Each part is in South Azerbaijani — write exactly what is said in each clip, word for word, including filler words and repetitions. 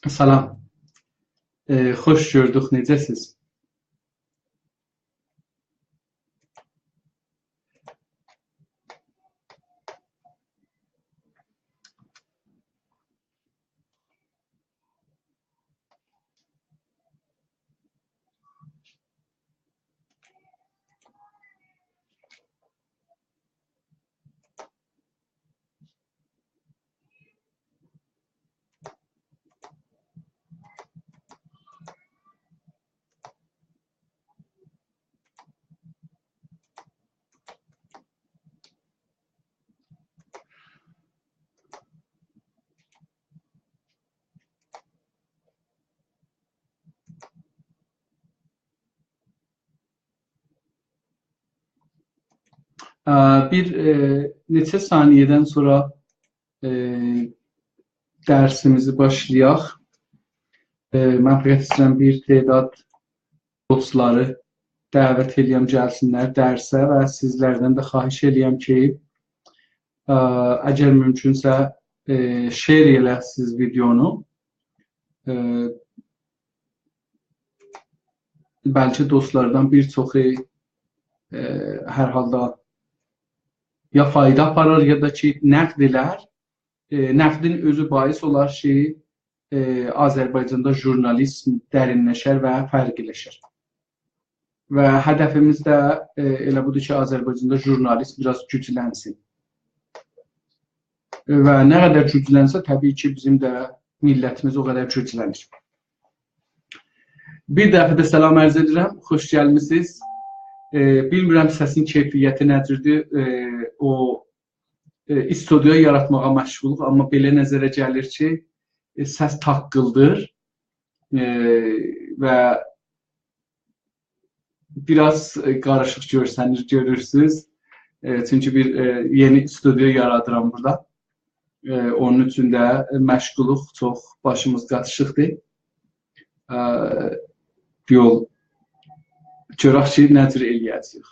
سلام. ائ، خوش گؤردوک. نئجه‌سیز؟ ا، بیر، ائ، نئچه ثانیه‌دن سونرا، ائ، درسیمیزی باشلایاق. ائ، من فقط ایسته‌ییرم بیر تعداد دوستلاری دعوت ائله‌یم گلسینلر درسه و سیزلردن ده خواهش ائله‌یم کی، ا، اگر مومکونسه، ائ، share ائله‌سیز ویدئونو. ائ، بلکه دوستلاردان بیر چوخو، ائ، هر حالدا یا فایدا آپارار، یا دا کی، نقد ائلر. ائ، نقدین اؤزو باعث اولار کی، ائ، آذربایجاندا ژورنالیسم درینلشر و فرقلیلشر. و هدفیمیز ده، ائ، ائله بودور کی، آذربایجاندا ژورنالیسم بیر آز گوجلنسین. و نه قدر گوجلنسه، طبیعی کی، بیزیم ده میللتیمیز او قدر گوجلنیر. بیر دفعه ده سلام عرض ائدیرم، خوش گلمیسینیز. ائ، بیلمیرم سسین کیفیتی نه جوردور، ائ، او، ائ، استودیو یاراتماغا مشغولوق، آمما بئله نظره گلیر کی، ائ، سس تاققیلدیر، ائ، و بیر آز، ائ، قاریشیق گؤرسنیر، گؤرورسوز. ائ، چونکی بیر، ائ، یئنی استودیو یارادیرام بورادا. ائ، اونون اوچون ده، ائ، مشغولوق، چوخ باشیمیز قاتیشیقدیر. ائ، یول گؤرک کی، نه جور ائله‌یه‌جه‌ییک.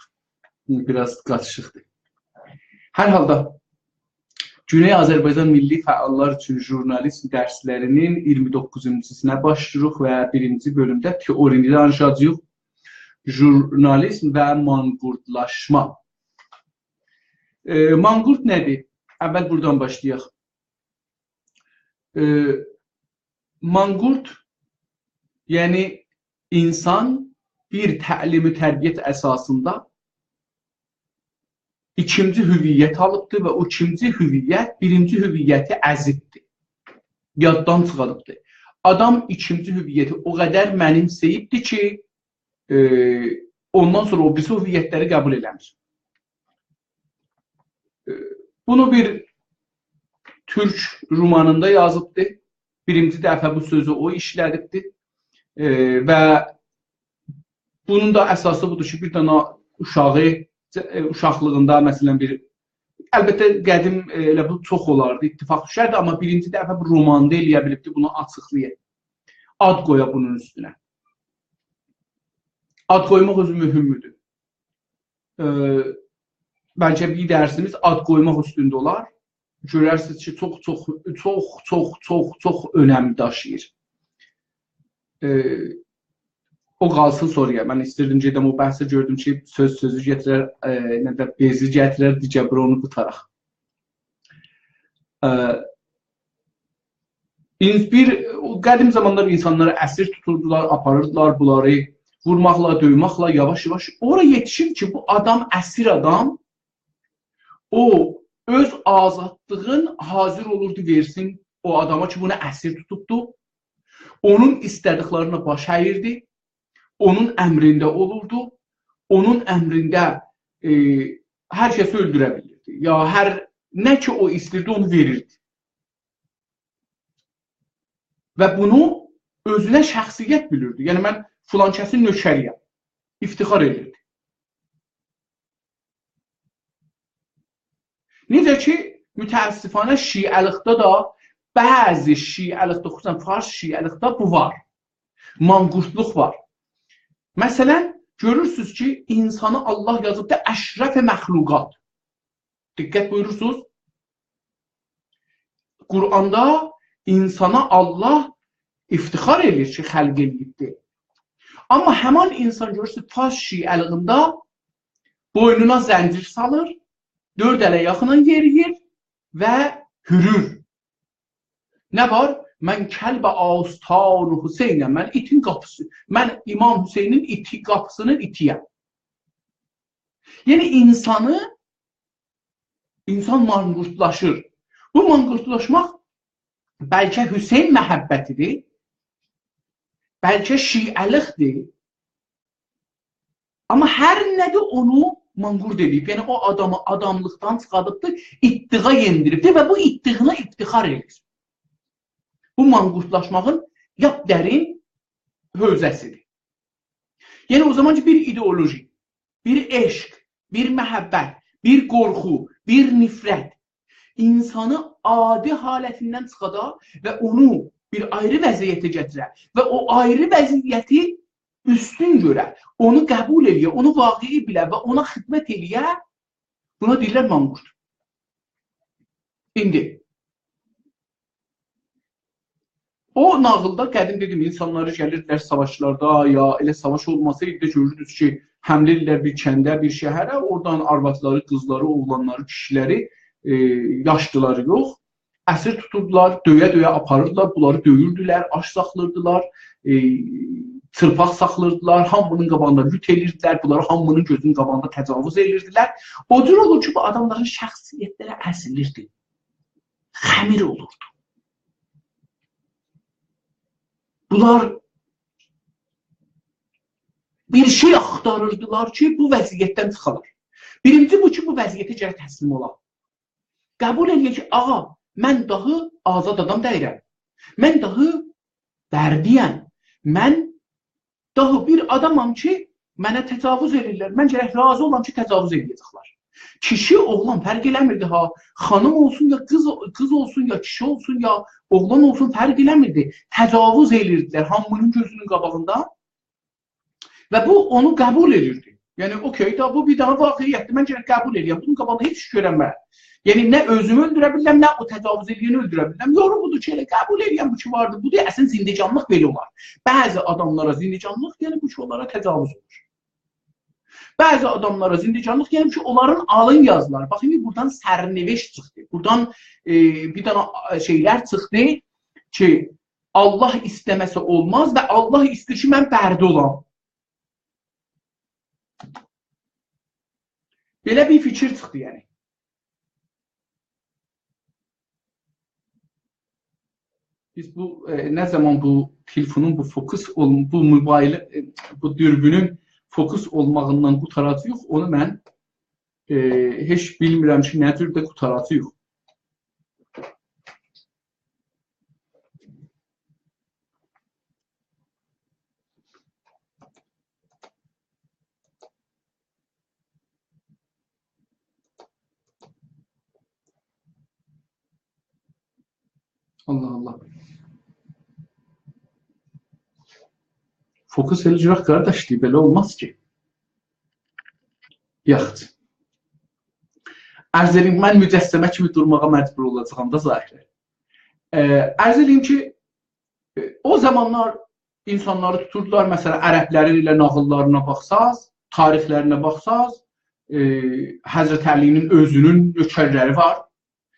بیر آز قاتیشیقدیر. هر حالدا، گونئی آذربایجان میللی فعاللار اوچون ژورنالیسم درسلری‌نین اییرمی دوققوزونجوسونا باشلاییریق و بیرینجی بؤلومده تئورینی دانیشاجاغیق. ژورنالیسم و مانقورتلاشما. ائ، مانقورت نه‌دیر؟ اول بورادان باشلایاق. ائ، مانقورت، یعنی اینسان بیر تعلیم و تربیت اساسیندا ایکینجی هویت آلیبدیر و او ایکینجی هویت بیرینجی هویتی ازیبدیر. یاددان چیخاریبدیر. آدام ایکینجی هویتی او قدر منیمسه‌ییبدیر کی، ائ، اوندان سونرا او بیریسی هویتلری قبول ائله‌میر. ائ، بونو بیر تورک رومانیندا یازیبدی. بیرینجی دفعه بو سؤزو او ایشله‌دیبدی. ائ، و بونون دا اساسی بودور کی، بیر دنه اوشاغی، ائ، اوشاقلیغیندا، مثلا، بیر، البته، قدیم، ائ، ائله بو چوخ اولاردی، اتفاق دوشردی، آمما بیرینجی دفعه بو روماندا ائلیه بیلیبدی بونو آچیقلایا. آد قویا بونون اوستونه. آد قویماق اؤزو مهمدور. ائ، بلکه بیر درسیمیز آد قویماق اوستونده اولار. گؤررسینیز کی، چوخ، چوخ، چوخ، چوخ، چوخ، چوخ اؤنم داشیییر. ائ، او قالسین سونرایا. من ایستیردیم گئدم او بحثه، گؤردوم کی، سؤز سؤزو گتیرر، ائ، نه ده بئزی گتیرر، دیگر بیر اونو قوتاراق. ائ، اینس-، بیر، او قدیم زامانلار اینسانلاری اسیر توتوردولار، آپاریردیلار بونلاری وورماقلا، دؤیمکله، یاواش-یاواش. اورا یئتیشیر کی، بو آدام، اسیر آدام، او اؤز آزادلیغین حاضر اولوردو وئرسین او آداما کی، بونو اسیر توتوبدو. اونون ایسته‌دیکلرینه باش اییردی، اونون امرینده اولوردو، اونون امرینده، ائ، هر کسی اؤلدوره بیلیردی. یا هر نه کی او ایستیردی، اونو وئریردی. و بونو اؤزونه شخصیت بیلیردی. یعنی، من فلان کسین نؤکری‌یم. افتخار ائدیردی. نئجه کی، متأسفانه شیعه‌لیکده ده، بعضی شیعه‌لیکده، خصوصاً فارس شیعه‌لیکده بو وار. مانقورتلوق وار. مثلاً، گؤرورسونوز کی، اینسانی الله یازیبدی اشرف مخلوقات. دقت بویورورسونوز؟ قرآندا اینسانا الله افتخار ائله‌ییر کی، خلق ائله‌ییبدی. آمما همان اینسان، گؤرورسونوز، فارس شیعه‌لیگینده بوینونا زنجیر سالیر، دؤرد اله یاخینان یئرییر و هورور. نه وار؟ «من کلب آستان حسینم»، من ایتین قاپیسی، من امام حسینین ایتی، قاپیسینین ایتی‌یم. یعنی اینسانی، اینسان مانقورتلاشیر. بو مانقورتلاشماق بلکه حسین محبتی‌دیر، بلکه شیعه‌لیکدیر. آمما هر نه‌دیر، اونو مانقورت ائله‌ییب. یعنی او آدامی آداملیقدان چیخاردیبدیر، ایتیغا یئندیریبدیر و بو ایتیغینی افتخار ائدیر. بو مانقورتلاشماغین لاپ درین حوزه‌سی‌دیر. یعنی او زامان کی، بیر ایدئولوژی، بیر عشق، بیر محبت، بیر قورخو، بیر نفرت اینسانی عادی حالتیندن چیخادا و اونو بیر آیری وضعیته گتیره و او آیری وضعیتی اوستون گؤره، اونو قبول ائله‌یه، اونو واقعی بیله و اونا خدمت ائله‌یه، بونا دئییرلر مانقورت. ایندی او ناغیلدا، قدیم دئدیم، اینسانلاری گلیردیلر ساواشلاردا، یا ائله ساواش اولماسایدی دا گؤروردونوز کی، حمله ائدیرلر بیر کنده، بیر شهره، اورادان آروادلاری، قیزلاری، اوغلانلاری، کیشیلری، ائ، یاشلیلاری یوخ، اسیر توتوردولار، دؤیه-دؤیه آپاریردیلار، بونلاری دؤیوردولر، آج ساخلیردیلار، ائ، چیرپاق ساخلیردیلار، هامی‌نین قاباغیندا لوت ائدیردیلر، بونلاری هامی‌نین گؤزونون قاباغیندا تجاوز ائدیردیلر. او جور اولور کی، بو آداملارین شخصیتلری ازیلیردی، خمیر اولوردو. بونلار بیر شئی آختاریردیلار کی، بو وضعیتدن چیخالار. بیرینجی بو کی، بو وضعیته گرک تسلیم اولا. قبول ائله‌یه کی، آغا، من داهی آزاد آدام دئییرم. من داهی بردی‌یم. من داهی بیر آدامام کی، منه تجاوز ائدیرلر. من گرک راضی اولام کی، تجاوز ائله‌یه‌جکلر. کیشی، اوغلان فرق ائله‌میردی ها. خانیم اولسون یا قیز، قیز اولسون یا کیشی اولسون یا اوغلان اولسون، فرق ائله‌میردی. تجاوز ائدیردیلر هامی‌نین گؤزونون قاباغیندا. و بو اونو قبول ائدیردی. یعنی، اوکی، دا بو بیر دنه واقعیتدیر. من گرک قبول ائله‌یم. بونون قاباغیندا هئچ ایش گؤرنمه. یعنی، نه اؤزومو اؤلدوره بیلیرم، نه او تجاوز ائله‌ینی اؤلدوره بیلیرم. یورومودور کی، ائله قبول ائله‌یم، بو کی واردی، بودور. اصلاً، زندگانلیق بئله اولار. بعضی آداملارا زندگانلیق، یعنی بو کی، اونلارا تجاوز اولور. بعضی آداملارا زندگانلیق، یعنی بو کی، اونلارین آلین یازیلار. باخین، بورادان سرنوشت چیخدی. بورادان، ائ، بیر دنه، ائ، شئیلر چیخدی کی، الله ایسته‌مه‌سه اولماز و الله ایسته‌ییر کی، من بردی اولام. بئله بیر فیکیر چیخدی، یعنی. بیز بو، ائ، نه زامان بو تلفونون، بو فوکوس اول-، بو موبایل، ائ، بو دوربینون فوکوس اولماغیندان قوتاراجاغیق، اونو من، ائ، هئچ بیلمیرم کی، نه جور ده قوتاراجاغیق. الله الله. فوکوس ائله‌یه‌جک، قارداش، دئییب، بئله اولماز کی. یاخشی. عرض ائله‌ییم، من مجسمه کیمی دورماغا مجبور اولاجاغام دا ظاهراً. ائ، عرض ائله‌ییم کی، ائ، او زامانلار اینسانلاری توتوردولار، مثلاً، عربلرین ائله ناغیللارینا باخساز، تاریخلرینه باخساز، ائ، حضرت علی‌نین اؤزونون نؤکرلری وار.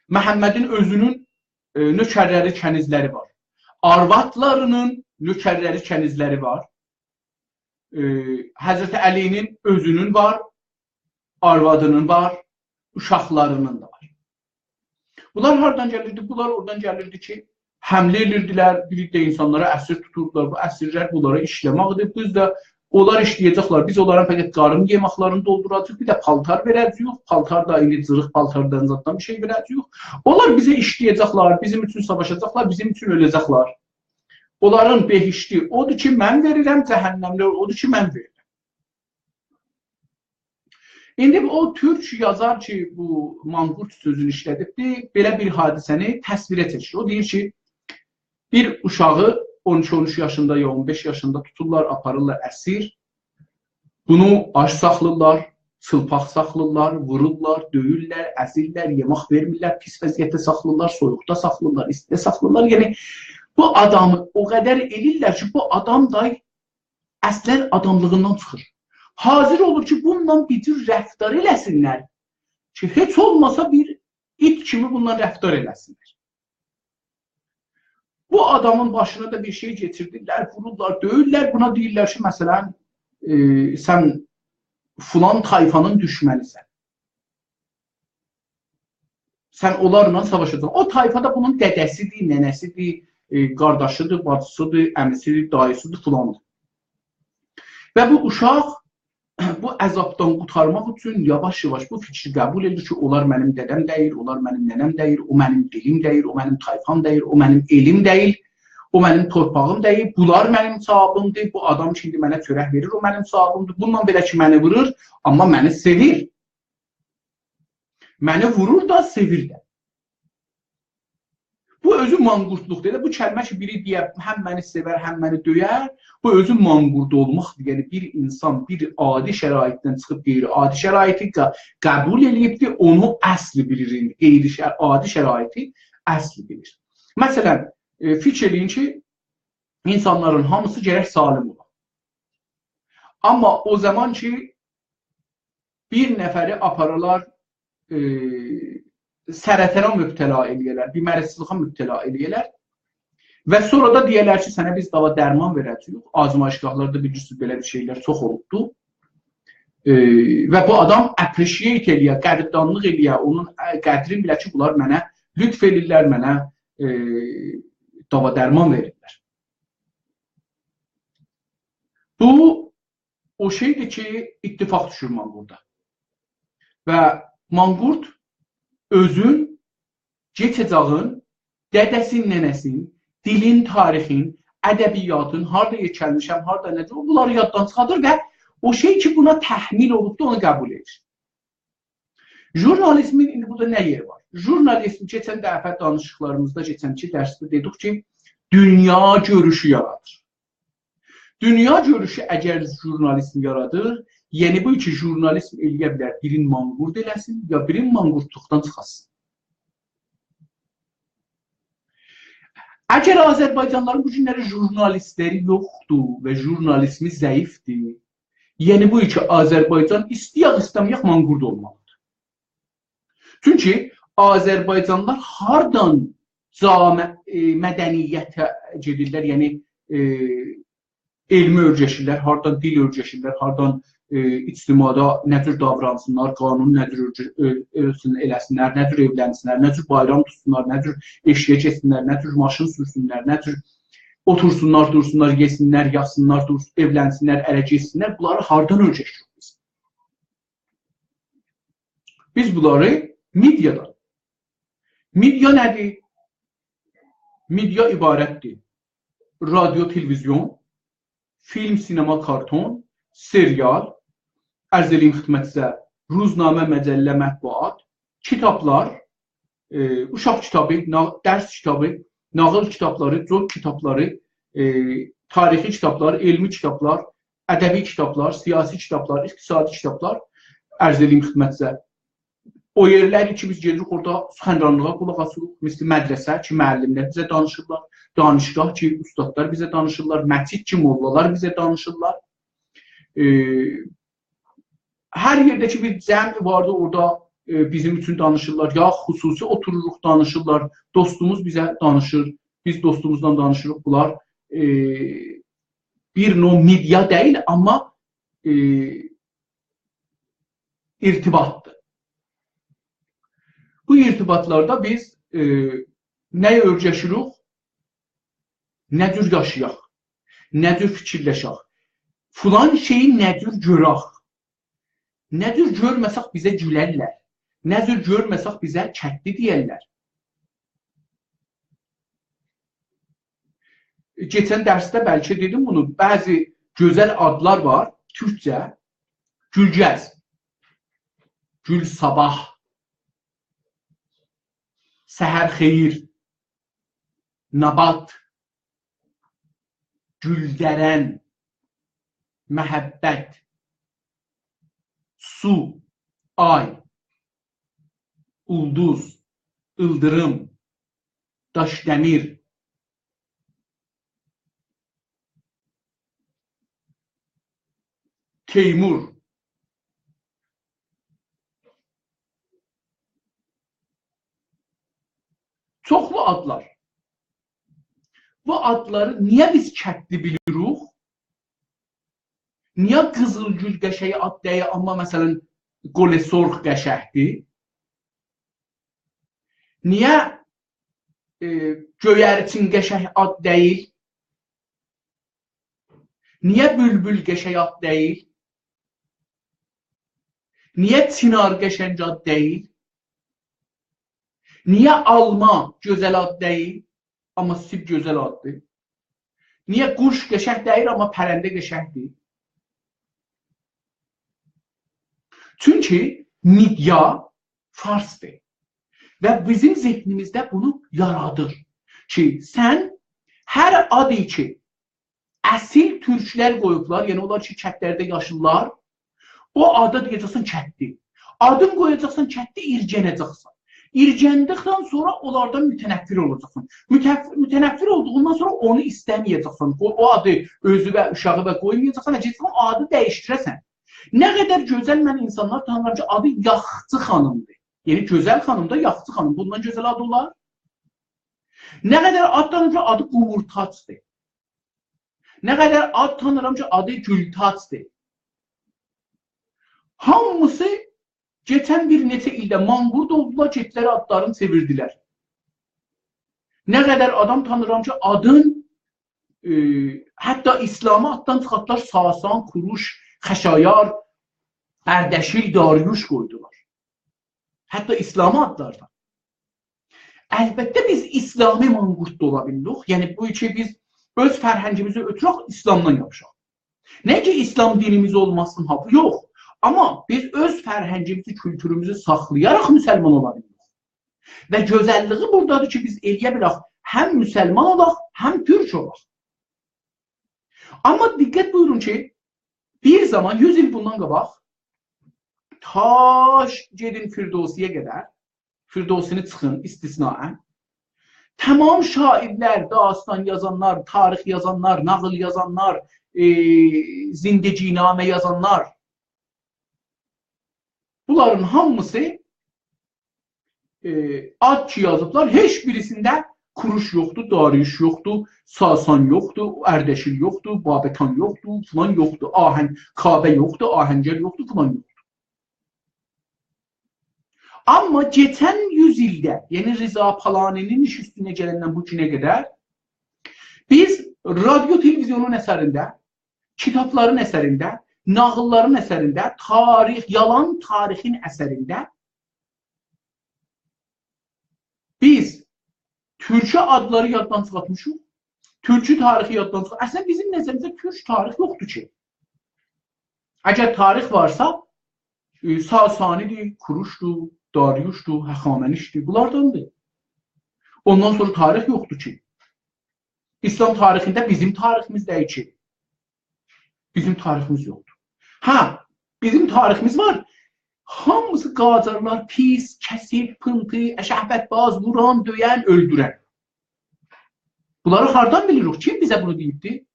محمدین اؤزونون، ائ، نؤکرلری، کنیزلری وار. آروادلارینین نؤکرلری، کنیزلری وار. ائ، حضرت علی‌نین اؤزونون وار، آروادینین وار، اوشاقلارینین دا وار. بونلار هاردان گلیردی؟ بونلار اورادان گلیردی کی، حمله ائدیردیلر، بیر عده اینسانلارا اسیر توتوردولار. بو اسیرلر بونلارا ایشله‌مکدیر. بیز ده اونلار ایشله‌یه‌جکلر. بیز اونلارین فقط قارین یئمکلرینی دولدوراجاغیق، بیر ده پالتار وئره‌جه‌ییک. پالتار دا ایندی جیریق پالتاردان زاددان بیر شئی وئره‌جه‌ییک. اونلار بیزه ایشله‌یه‌جکلر، بیزیم اوچون ساواشاجاقلار، بیزیم اوچون اؤله‌جکلر. اونلارین بهشتی اودور کی، من وئریرم، جهنملر اودور کی، من وئریرم. ایندی او تورک یازار کی، بو مانقورت سؤزونو ایشله‌دیبدی، بئله بیر حادثه‌نی تصویره چکیر. او دئییر کی، بیر اوشاغی اون ایکی، اون اوچ یاشیندا یا اون بئش یاشیندا توتورلار، آپاریرلار اسیر. بونو آج ساخلاییرلار، چیلپاق ساخلاییرلار، وورورلار، دؤیورلر، ازیرلر، یئمک وئرمیرلر، پیس وضعیتده ساخلاییرلار، سویوقدا ساخلاییرلار، ایستیده ساخلاییرلار. یعنی، بو آدامی او قدر ائله‌ییرلر کی، بو آدام دا اصلاً آداملیغیندان چیخیر. حاضر اولور کی، بونونلا بیر جور رفتار ائله‌سینلر کی، هئچ اولماسا بیر ایت کیمی بونونلا رفتار ائله‌سینلر. بو آدامین باشینا دا بیر شئی کئچیردیرلر، وورورلار، دؤیورلر. بونا دئییرلر کی، مثلاً، ائ، سن فلان طایفانین دوشمنی‌سن. سن اونلارلا ساواشاجاقسان. او طایفا دا بونون دده‌سیدیر، ننه‌سیدیر، ائ، قارداشیدیر، باجیسیدیر، عمی‌سیدیر، داییسیدیر، فلاندیر. و بو اوشاق بو عذابدان قورتارماق اوچون یاواش-یاواش بو فیکری قبول ائدیر کی، اونلار منیم دده‌م دئییل، اونلار منیم ننه‌م دئییل، او منیم دیلیم دئییل، او منیم طایفام دئییل، او منیم ائلیم دئییل، او منیم تورپاغیم دئییل، بونلار منیم صاحابیمدیر، بو آدام کی، ایندی منه چؤرک وئریر، او منیم صاحابیمدیر. بونونلا بئله کی، منی وورور، آمما منی سئویر. منی وورور دا، سئویر ده. بو اؤزو مانقورتلوقدور. ائله بو کلمه کی، بیری دئیه، هم منی سئور، هم منی دؤیر، بو اؤزو مانقورت اولماقدیر. یعنی، بیر اینسان بیر عادی شرایطدن چیخیب غیرعادی شرایطی ق-، قبول ائله‌ییبدیر، اونو اصل بیلیر، ایندی غیرعادی شرایطی اصل بیلیر. مثلاً، ائ، فیکیر ائله‌یین کی، اینسانلارین هامیسی گرک سالم اولا. آمما او زامان کی، بیر نفری آپارالار، ائ، سرطانا مبتلا ائله‌یه‌لر، بیر مریضچیلیغا مبتلا ائله‌یه‌لر و سونرا دا دئیه‌لر کی، سنه بیز داوا درمان وئره‌جه‌ییک. آزمایشگاهلاردا بیلیرسینیز، بئله بیر شئیلر چوخ اولوبدو. ائ، و بو آدام appreciate ائله‌یه، قدردانلیق ائله‌یه، اونون، ائ، قدرین بیله کی، بونلار منه لطف ائله‌ییرلر، منه، ائ، داوا درمان وئریرلر. بو او شئیدیر کی، اتفاق دوشور مانقوردا. و مانقورت اؤزون، کئچه‌جه‌یین، دده‌سین، ننه‌سین، دیلین، تاریخین، ادبیاتین، هاردا یئکه‌لمیشم، هاردا نه‌دیر، بونلاری یاددان چیخاردیر و او شئی کی، بونا تحمیل اولوبدور، اونو قبول ائدیر. ژورنالیزمین ایندی بورادا نه یئری وار؟ ژورنالیزم، کئچن دفعه دانیشیقلاریمیزدا، کئچنکی درسده دئدیک کی، دونیا گؤروشو یارادیر. دونیا گؤروشو اگر ژورنالیزم یارادیر، یعنی بو کی، ژورنالیزم ائله‌یه بیلر بیرین مانقورت ائله‌سین، یا بیرین مانقورتلوقدان چیخارسین. اگر آذربایجانلیلارین بو گونلری ژورنالیستلری یوخدور و ژورنالیزمی ضعیفدیر، یعنی بو کی، آذربایجان ایسته‌یک، ایسته‌مه‌یک مانقورت اولمالیدیر. چونکی آذربایجانلیلار هاردان جامعه، ائ، مدنیته گئدیرلر، یعنی، ائ، علمی اؤیرشیرلر، هاردان دیل اؤیرشیرلر، هاردان، ائ، اجتماعدا نه جور داورانسینلار، قانون نه جور اؤیرشه-، اؤ-، اؤیرشسین، ائله‌سینلر، نه جور ائولنسینلر، نه جور بایرام توتسونلار، نه جور ائشییه گئتسینلر، نه جور ماشین سورسونلر، نه جور اوتورسونلار، دورسونلار، یئسینلر، یاتسینلار، دورس-، ائولنسینلر، اره گئتسینلر. بونلاری هاردان اؤیرشیریک بیز؟ بیز بونلاری مئدیادان. مئدیا نه‌دیر؟ مئدیا عبارتدیر: رادیو، تلویزیون، فیلم، سینما، کارتون، سریال، عرض ائله‌ییم خدمتینیزه، روزنامه، مجله، مطبوعات، کیتابلار، ائ، اوشاق کیتابی، نا-، درس کیتابی، ناغیل کیتابلاری، جوک کیتابلاری، ائ، تاریخی کیتابلار، علمی کیتابلار، ادبی کیتابلار، سیاسی کیتابلار، اقتصادی کیتابلار، عرض ائله‌ییم خدمتینیزه. او یئرلر کی، بیز گئدیریک اورادا سخنرانلیغا قولاق آسیریق، مثل مدرسه کی، معلملر بیزه دانیشیرلار، دانشگاه کی، اوستادلار بیزه دانیشیرلار، مسجد کی، موللالار بیزه دانیشیرلار. ائ، هر یئرده کی، بیر جمع واردی، اورادا، ائ، بیزیم اوچون دانیشیرلار، یا خصوصی اوتوروروق، دانیشیرلار، دوستوموز بیزه دانیشیر، بیز دوستوموزلا دانیشیریق، بونلار، ائ، بیر نوع مدیا دئییل، آمما، ائ، ارتباطدیر. بو ارتباطلاردا بیز، ائ، نه اؤیرشیریک، نه جور یاشایاق، نه جور فیکیرلشک، فلان شئیی نه جور گؤرک، نه جور گؤرمه‌سک بیزه گولرلر، نه جور گؤرمه‌سک بیزه کتلی دئیرلر. کئچن درسده بلکه دئدیم بونو، بعضی گؤزل آدلار وار، تورکجه، گولگز، گول صاباح، سحر خئییر، نبات، گولدرن، محبت، سو، آی، اولدوز، ایلدیریم، داش‌دمیر، تیمور. چوخلو آدلار. بو آدلاری نییه بیز کتلی بیلیریک؟ نییه قیزیل‌گول قشنگ آد دئییل، آمما، مثلا، گل سرخ قشنگدیر؟ نییه، ائ، گؤیرچین قشنگ آد دئییل؟ نییه بولبول قشنگ آد دئییل؟ نییه چینار قشنگ آد دئییل؟ نییه آلما گؤزل آد دئییل، آمما سیب گؤزل آددیر؟ نییه قوش قشنگ دئییل، آمما پرنده قشنگدیر؟ چونکی مدیا فارسدیر. و بیزیم ذهنیمیزده بونو یارادیر کی، سن هر آدی کی، اصیل تورکلر قویوبلار، یعنی اونلار کی، کتلرده یاشیرلار، او آدا دئیه‌جکسن کتلی. آدین قویاجاقسان کتلی، ایرگنه‌جکسن. ایرگندیکدن سونرا اونلاردان متنفر اولاجاقسان. متف-، متنفر اولدوغوندان سونرا اونو ایسته‌مه‌یه‌جکسن. او، او آدی اؤزووه، اوشاغیوا قویمایاجاقسان و گئده‌جکسن آدی دییشدیره‌سن. نه قدر گؤزل من اینسانلار تانیرام کی، آدی یاخچی خانیمدیر. یعنی گؤزل خانیم دا یاخچی خانیم. بوندان گؤزل آد اولار؟ نه قدر آد تانیرام کی، آدی قومورتاجدیر. نه قدر آد تانیرام کی، آدی گولتاجدیر. هامیسی کئچن بیر نئچه ایلده مانقورت اولدولار، گئتدیلر آدلارینی چئویردیلر. نه قدر آدام تانیرام کی، آدین، ائ، حتی اسلامی آددان چیخارتدیلار، ساسان، کوروش، خشایار، اردشیر، داریوش قویدولار. حتی اسلامی آدلاردان. البته، بیز اسلامی مانقورت دا اولا بیلیریک. یعنی، بو کی، بیز اؤز فرهنگیمیزی اؤتورک، اسلامدان یاپیشاق. نه کی، اسلام دینیمیز اولماسین، ها، یوخ. آمما بیز اؤز فرهنگیمیزی، کولتوروموزو ساخلایاراق مسلمان اولا بیلیریک. و گؤزللیگی بورادادیر کی، بیز ائلیه بیلک، هم مسلمان اولاق، هم تورک اولاق. آمما دقت بویورون کی، بیر زامان، یوز ایل بوندان قاباق، تا ش-، گئدین فردوسی‌یه قدر، فردوسی‌نی چیخین استثناً، تمام شاعرلر، داستان یازانلار، تاریخ یازانلار، ناغیل یازانلار، ائ، زندگی‌نامه یازانلار، بونلارین هامیسی، ائ، آد کی یازیبلار، هئچ بیریسینده کوروش یوخدور، داریوش یوخدور، ساسان یوخدور، اردشیر یوخدور، بابکان یوخدور، فلان یوخدور، آهن-، کاوه یوخدور، آهنگر یوخدور، فلان یوخدور. آمما کئچن یوز ایلده، یعنی رضا پالانی‌نین ایش اوستونه گلندن بو گونه قدر بیز رادیو، تلویزیونون اثرینده، کیتابلارین اثرینده، ناغیللارین اثرینده، تاریخ، یالان تاریخین اثرینده بیز تورکو آدلاری یاددان چیخارتمیشیق، تورکو تاریخی یاددان چیخارتمیشیق. اصلاً، بیزیم نظریمیزده تورک تاریخ یوخدور کی. اگر تاریخ وارسا، ائ، ساسانی‌دیر، کوروشدور، داریوشدور، هخامنش‌دیر، بونلارداندیر. اوندان سونرا تاریخ یوخدور کی. اسلام تاریخینده بیزیم تاریخیمیز دئییل کی. بیزیم تاریخیمیز یوخدور. هه، بیزیم تاریخیمیز وار. هامیسی قاجارلار، پیس، کثیف، پینتی، شهوت‌باز، ووران، دؤین، اؤلدورن. بونلاری هاردان بیلیریک؟ کیم بیزه بونو دئییبدی؟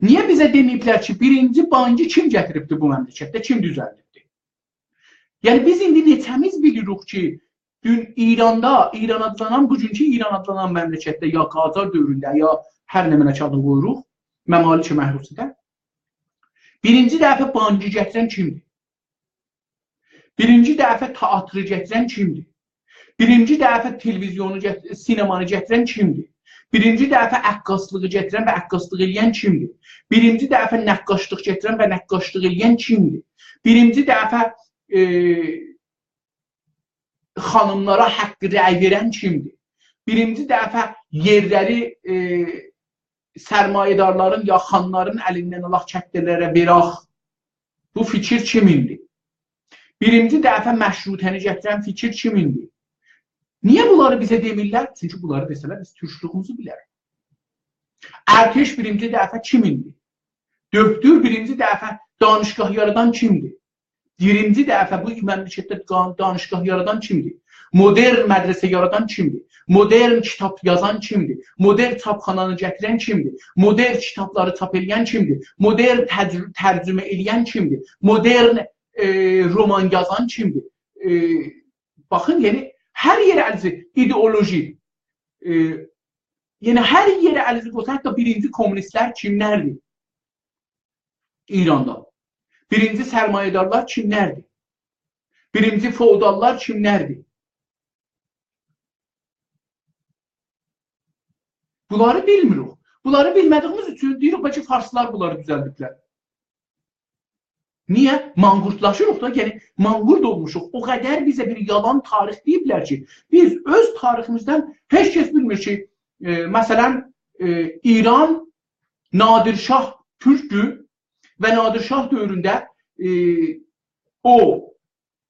نییه بیزه دئمه‌ییبلر کی، بیرینجی بانکی کیم گتیریبدی بو مملکتده، کیم دوزلدیبدی؟ یعنی، بیز ایندی نئچه‌میز بیلیریک کی، دون ایراندا، ایران آدلانان، بوگونکو ایران آدلانان مملکتده، یا قاجار دؤورونده، یا هر نمنه کی آدینی قویوروق، ممالک محروسه‌ده، بیرینجی دفعه بانکی گتیرن کیمدیر؟ بیرینجی دفعه تئاتری گتیرن کیمدیر؟ بیرینجی دفعه تلویزیونو گت-، سینمانی گتیرن کیمدیر؟ بیرینجی دفعه عکاسلیغی گتیرن و عکاسلیق ائله‌ین کیمدیر؟ بیرینجی دفعه نقاشلیق گتیرن و نقاشلیق ائله‌ین کیمدیر؟ بیرینجی دفعه، ائ، خانیملارا حق رأی وئرن کیمدیر؟ بیرینجی دفعه یئرلری، ائ، سرمایه‌دارلارین یا خانلارین الیندن آلاق، کتله‌لره وئرک. بو فیکیر کیمیندیر؟ بیرینجی دفعه مشروطه‌نی گتیرن فیکیر کیمیندیر؟ نییه بونلاری بیزه دئمیرلر؟ چونکی بونلاری دئسه‌لر، بیز تورکلویوموزو بیلریک. ارتش بیرینجی دفعه کیمیندیر؟ دؤکتور بیرینجی دفعه دانشگاه یارادان کیمدیر؟ بیرینجی دفعه بو مملکتده دان-، دانشگاه یارادان کیمدیر؟ مدرن مدرسه یارادان کیمدیر؟ مدرن کیتاب یازان کیمدیر؟ مدرن چاپخانانی گتیرن کیمدیر؟ مدرن کیتابلاری چاپ ائله‌ین کیمدیر؟ مدرن تج-، ترجمه ائله‌ین کیمدیر؟ مدرن، ائ، رومان یازان کیمدیر؟ ائ، باخین، یعنی، هر یئره الیزی، ایدئولوژی، ائ، یعنی، هر یئره الیزی قویسان، حتی بیرینجی کمونیستلر کیملردیر ایراندا؟ بیرینجی سرمایه‌دارلار کیملردیر؟ بیرینجی فئوداللار کیملردیر؟ بونلاری بیلمیریک. بونلاری بیلمه‌دیییمیز اوچون دئییریک، بلکه فارسلار بونلاری دوزلدیبلر. نییه؟ مانقورتلاشیریق دا، یعنی مانقورت اولموشوق. او قدر بیزه بیر یالان تاریخ دئییبلر کی، بیز اؤز تاریخیمیزدن، هئچ کس بیلمیر کی، ائ، مثلا، ائ، ایران نادر شاه تورکدور و نادر شاه دؤورونده، ائ، او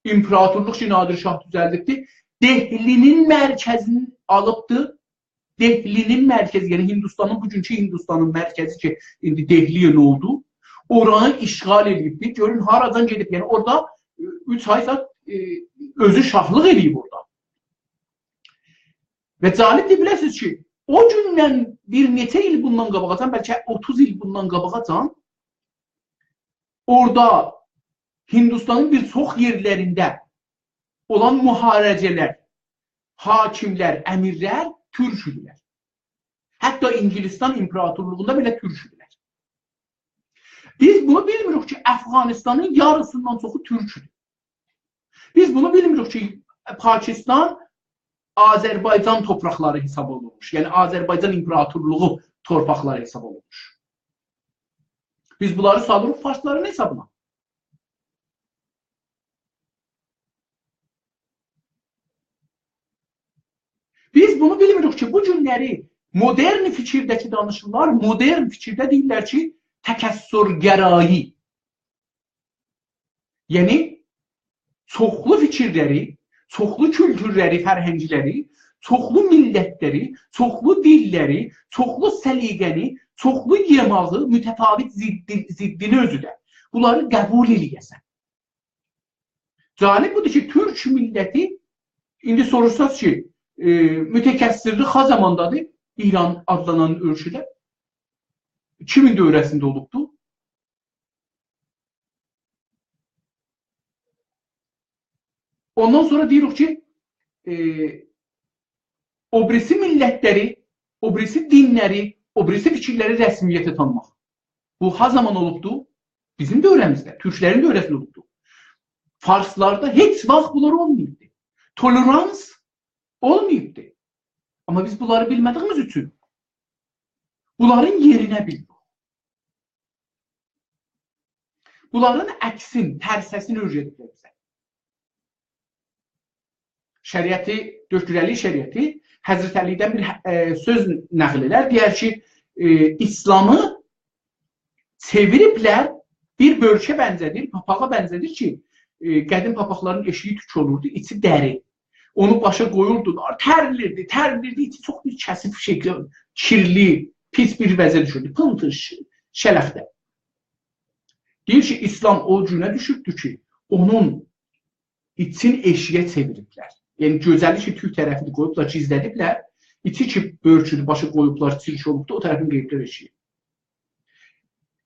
ایمپراتورلوق کی، نادر شاه دوزلدیبدی، دهلی‌نین مرکزینی آلیبدی. دهلی‌نین مرکزی، یعنی هندوستانین، بوگونکو هندوستانین مرکزی کی، ایندی دهلی اولدو، اورانی اشغال ائله‌ییبدی. گؤرون، هارادان گئدیب، یعنی اورادا، ائ، اوچ آی زاد، ائ، اؤزو شاهلیق ائله‌ییب اورادا. و جالبدیر، بیله‌سینیز کی، او گوندن بیر نئچه ایل بوندان قاباغاجان، بلکه اوتوز ایل بوندان قاباغاجان، اورادا هندوستانین بیر چوخ یئرلرینده اولان مهاراجالار، حاکملر، امیرلر تورک ایدیلر. حتی انگلستان ایمپراتورلوغوندا بئله تورک ایدیلر. بیز بونو بیلمیریک کی، افغانستانین یاریسیندان چوخو تورکدور. بیز بونو بیلمیریک کی، پاکستان آذربایجان تورپاقلاری حساب اولونموش. یعنی، آذربایجان ایمپراتورلوغو تورپاقلاری حساب اولونموش. بیز بونلاری سالیریق فارسلارین حسابینا. بیز بونو بیلمیریک کی، بو گونلری مدرن فیکیرده کی دانیشیرلار، مدرن فیکیرده دئییرلر کی، تکثرگرایی. یعنی، چوخلو فیکیرلری، چوخلو کولتورلری، فرهنگلری، چوخلو میللتلری، چوخلو دیللری، چوخلو سلیقه‌نی، چوخلو یئماغی، متفاوت ضدی، ضدینی اؤزو ده. بونلاری قبول ائله‌یه‌سن. جالب بودور کی، تورک میللتی، ایندی سوروشساز کی، ائ، متکثرلیک ها زاماندادیر ایران آدلانان اؤلکه‌ده؟ کیمین دؤوره‌سینده اولوبدو؟ اوندان سونرا دئییریک کی، ائ، او بیریسی میللتلری، او بیریسی دینلری، او بیریسی فیکیرلری رسمیته تانیماق. بو ها زامان اولوبدو؟ بیزیم دؤوره‌میزده، تورکلرین دؤوره‌سینده اولوبدو. فارسلاردا هئچ واخت بونلار اولماییبدی. تولرانس اولماییبدی. آمما بیز بونلاری بیلمه‌دیییمیز اوچون بونلارین یئرینه بیلیریک. بونلارین عکسین، ترسه‌سینی اؤیره‌دیبلر بیزه. شریعتی، دؤکتور علی شریعتی حضرت علی‌دن بیر، ائ، سؤز نقل ائدر. دئیر کی، ائ، ایسلامی چئویریبلر بیر بؤرکه بنزه‌دیر، پاپاغا بنزه‌دیر کی، ائ، قدیم پاپاقلارین ائشیگی توک اولوردو، ایچی دری. اونو باشا قویوردولار، ترلیردی، ترلیردی، ایچی چوخ بیر کثیف شکیل، کیرلی، پیس بیر وضعه دوشوردو. پیلتیل، ش-، شلخته. دئییر کی، ایسلام او گونه دوشوبدو کی، اونون ایچین ائشیگه چئویریبلر. یعنی، گؤزلی کی، توک طرفینی قویوبلار، گیزله‌دیبلر. ایچی کی، بؤرکودو، باشی قویوبلار، چیرک اولوبدو، او طرفینی قویوبلار ائشیگه.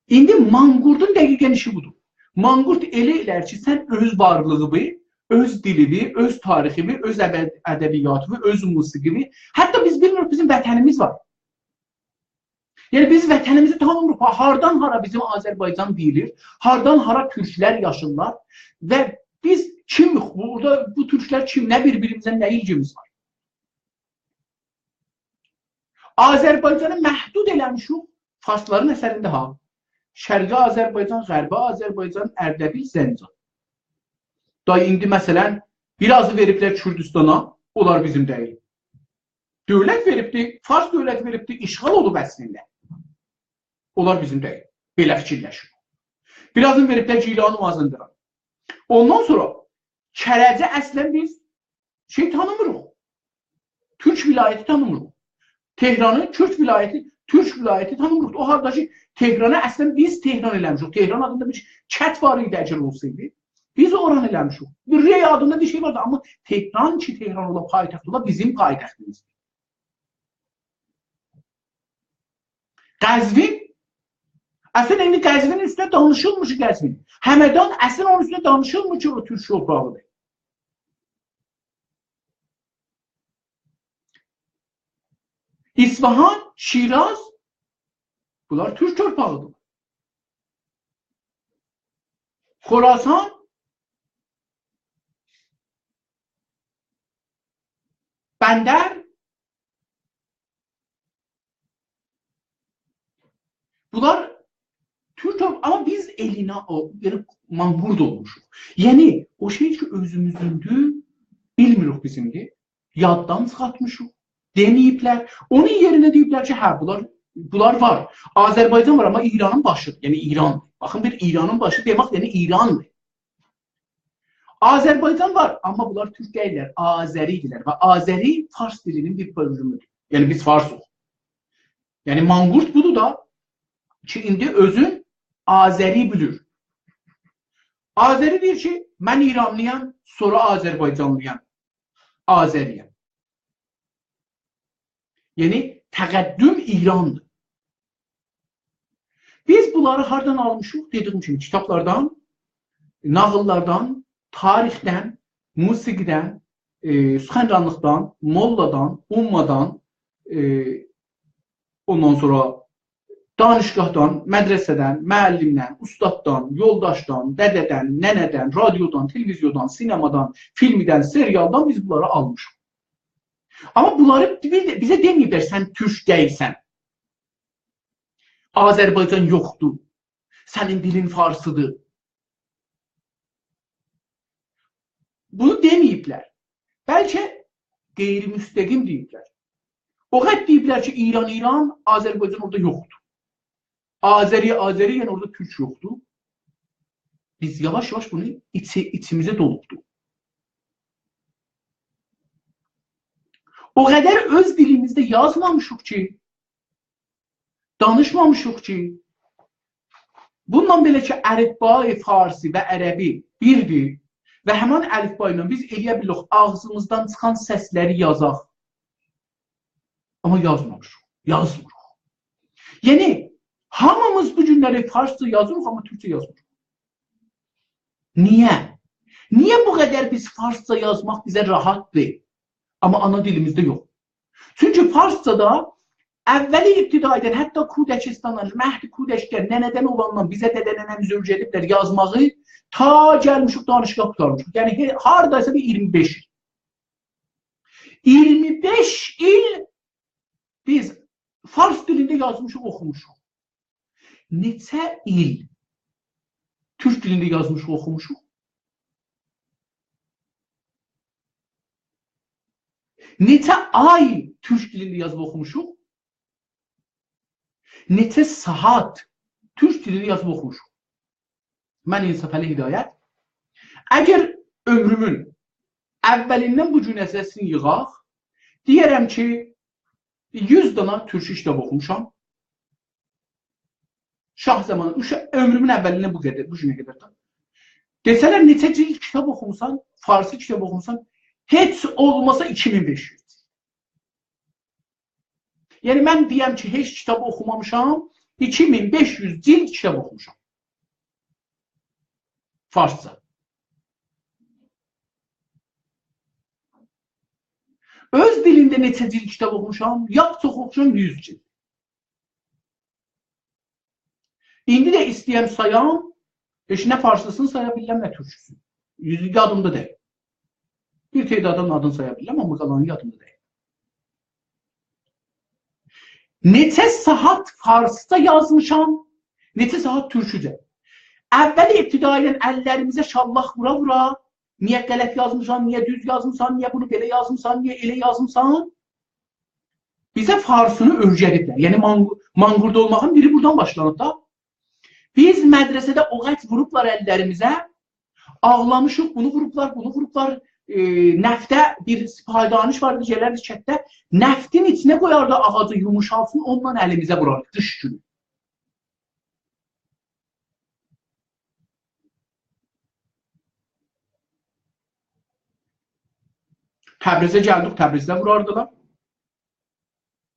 ایندی مانقورتون دقیقاً ایشی بودور. مانقورت ائله ائلر کی، سن اؤز وارلیغینی اؤز دیلیوی، اؤز تاریخیوی، اؤز ادب-، ادبیاتیوی، اؤز موسیقیوی. حتی بیز بیلمیریک بیزیم وطنیمیز وار. یعنی بیز وطنیمیزی تانیمیریق. ها-، هاردان هارا بیزیم آذربایجان دئییلیر، هاردان هارا تورکلر یاشیرلار و بیز کیمیک، بورادا بو تورکلر کیم، نه بیر-بیریمیزله نه ایلگیمیز وار؟ آذربایجانی محدود ائله‌میشیک فارسلارین اثرینده ها. شرقی آذربایجان، غربی آذربایجان، اردبیل، زنجان. دا ایندی مثلا بیر آزی وئریبلر کوردوستانا، اونلار بیزیم دئییل. دؤولت وئریبدی، فارس دؤولتی وئریبدی، اشغال اولوب اصلینده. اونلار بیزیم دئییل. بئله فیکیرلشین. بیر آزین وئریبلر گیلان و مازندران. اوندان سونرا کرجی اصلا بیز شئی تانیمیریق. تورک ولایتی تانیمیریق. تهرانی تورک ولایتی، تورک ولایتی تانیمیریق. او حالدا کی، تهرانی اصلا بیز تهران ائله‌میشیک. تهران آدیندا بیر کت وار ایدی اگر اولسایدی. بیز اورانی ائله‌میشیک. بیر ری آدیندا بیر شئی واردی، آمما تهران کی، تهران اولا، پایتخت اولا، بیزیم پایتختیمیزدیر. قزوین، اصلا ایندی قزوین اوسته دانیشیلمیر کی، قزوین. همدان اصلا اونون اوسته دانیشیلمیر کی، او تورک تورپاغیدیر. اصفهان، شیراز، بونلار تورک تورپاغیدیر. خراسان، بندر، بونلار تورک اولوب، آمما بیز الینه او، بئله مانقورت اولموشوق. یعنی، او شئی کی، اؤزوموزوندور، بیلمیریک بیزیمدیر. یاددان چیخارتمیشیق. دئمه‌ییبلر. اونون یئرینه دئییبلر کی، هه، بونلار، بونلار وار. آذربایجان وار، آمما ایرانین باشی، یعنی ایران. باخین، بیر ایرانین باشی دئمک، یعنی ایراندیر. آذربایجان وار، آمما بونلار تورک دئییللر، آذری‌دیرلر و آذری فارس دیلینین بیر بؤلومودور. یعنی بیز فارسیق. یعنی مانقورت بودور دا کی، ایندی اؤزون آذری بیلیر. آذری دئییر کی، من ایرانلی‌یام، سونرا آذربایجانلی‌یام، آذری‌یم. یعنی تقدم ایراندیر. بیز بونلاری هاردان آلمیشیق؟ دئدیییم کیمی، کیتابلاردان، ناغیللاردان، تاریخدن، موسیقیدن، ائ، سخنرانلیقدان، موللادان، عمّادان، ائ، اوندان سونرا دانشگاهدان، مدرسه‌دن، معلمدن، اوستاددان، یولداشدان، دده‌دن، ننه‌دن، رادیودان، تلویزیوندان، سینمادان، فیلمدن، سریالدان بیز بونلاری آلمیشیق. آمما بونلاری بیر ده، بیزه دئمه‌ییبلر، سن تورک دئییلسن. آذربایجان یوخدور. سنین دیلین فارسیدیر. بونو دئمه‌ییبلر. بلکه غیرمستقیم دئییبلر. او قدر دئییبلر کی، ایران، ایران، آذربایجان اورادا یوخدور. آذری، آذری، یعنی اورادا تورک یوخدور. بیز یاواش-یاواش بونو ایچی-، ایچیمیزه دولوبدور. او قدر اؤز دیلیمیزده یازمامیشیق کی، دانیشمامیشیق کی، بونونلا بئله کی، الفبای فارسی و عربی بیردیر و همین الفبا ایله بیز ائلیه بیلیریک آغزیمیزدان چیخان سسلری یازاق. آمما یازمامیشیق، یازمیریق. یعنی، هامیمیز بو گونلری فارسجا یازیریق، آمما تورکجه یازمیریق. نییه؟ نییه بو قدر بیز فارسجا یازماق بیزه راحتدیر، آمما آنا دیلیمیزده یوخ؟ چونکی فارسجادا اوّل ابتدایی‌دن، حتی کودکستاندان، مهد کودکدن، ننه‌دن اولاندان بیزه دده ننه‌میز اؤیره‌دیبلر یازماغی، تا گلمیشیک دانشگاه قوتارمیشیق. یعنی، هه-، هاردایسا بیر اییرمی بئش ایل. اییرمی بئش ایل بیز فارس دیلینده یازمیشیق، اوخوموشوق. نئچه ایل تورک دیلینده یازمیشیق، اوخوموشوق؟ نئچه آی تورک دیلینده یازیب اوخوموشوق؟ نئچه ساعات تورک دیلینده یازیب اوخوموشوق؟ من انصافعلی هدایت، اگر عؤمرومون اوّلیندن بو گونه سسینی ییغاق، دئیه‌رم کی، یوز دانا تورکجه کیتاب اوخوموشام. شاه زامانی، اوشا-، عؤمرومون اوّلیندن بو قدر، بو گونه قدر ده. دئسه‌لر، نئچه جیلد کیتاب اوخوموسان، فارسی کیتاب اوخوموسان؟ هئچ اولماسا ایکی مین بئش یوز. یعنی، من دئیم کی، هئچ کیتاب اوخومامیشام، ایکی مین بئش یوز جیلد کیتاب اوخوموشام. فارسجا. اؤز دیلینده نئچه جیلد کیتاب اوخوموشام؟ یاخشی چوخ اوخوموشام، یوز جیلد. ایندی ده ایسته‌یم سایام، هئچ نه فارسیسینی سایا بیلیرم، نه تورکوسونو. یوزو یادیمدا دئییل. بیر تعدادین آدینی سایا بیلیرم، آمما قالانی یادیمدا دئییل. نئچه ساعات فارسجا یازمیشام، نئچه ساعات تورکوجه. اول ابتدا ایله اللریمیزه شاللاق وورا-وورا، نییه غلط یازمیسان، نییه دوز یازمیسان، نییه بونو بئله یازمیسان، نییه ائله یازمیسان؟ بیزه فارسینی اؤیره‌دیبلر. یعنی مانق-، مانقورت اولماغین بیری بورادان باشلانیب دا. بیز مدرسه‌ده او قدر ووروبلار اللریمیزه، آغلامیشیق، بونو ووروبلار، بونو ووروبلار. ائ، نفته بیر سپاهی دانش واردی، گلردی کتده، نفتین ایچینه قویاردی آغاجی یوموشالسین، اونونلا الیمیزه ووراردی قیش گونو. تبریزه گلدیک، تبریزده ووراردیلار.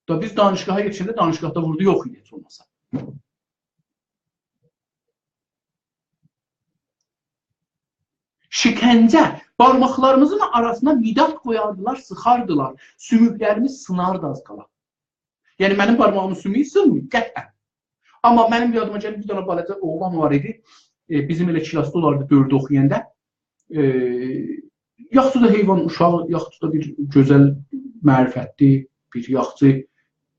دا بیز دانشگاها یئتیشنده دانشگاهدا ووردو یوخ ایدی هئچ اولماسا. شکنجه، بارماقلاریمیزین آراسینا مداد قویاردیلار، سیخاردیلار. سوموکلریمیز سیناردی آز قالا. یعنی منیم بارماغیمین سومویو سینمیر، قطعاً. آمما منیم یادیما گلیر، بیر دنه بالاجا اوغلان وار ایدی. ائ، بیزیم ائله کلاسدا اولاردی، دؤرده اوخویاندا. ائ، یاخشی دا حیوان اوشاغی، یاخشی دا بیر گؤزل معرفتلی، بیر یاخشی،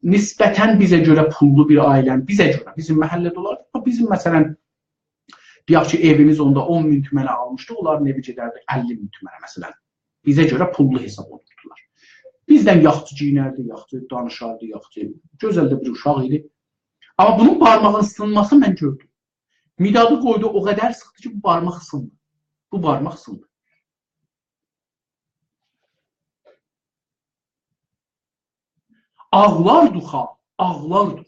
نسبتاً بیزه گؤره پوللو بیر عائله‌نین، بیزه گؤره، بیزیم محله‌ده اولاردی. آمما بیزیم، مثلاً، دئیک کی، ائویمیز اوندا اون مین تومنه آلمیشدی، اونلارین ائوی گئدردی اللی مین تومنه، مثلاً. بیزه گؤره پوللو حساب اولوردولار. بیزدن یاخشی گئیینردی، یاخشی دانیشاردی، یاخشی، گؤزل ده بیر اوشاق ایدی. آمما بونون بارماغینین سینماسینی من گؤردوم. مدادی قویدو، او قدر سیخدی کی، بو بارماق سیندی. بو بارماق سیندی. آغلاردیق ها، آغلاردیق.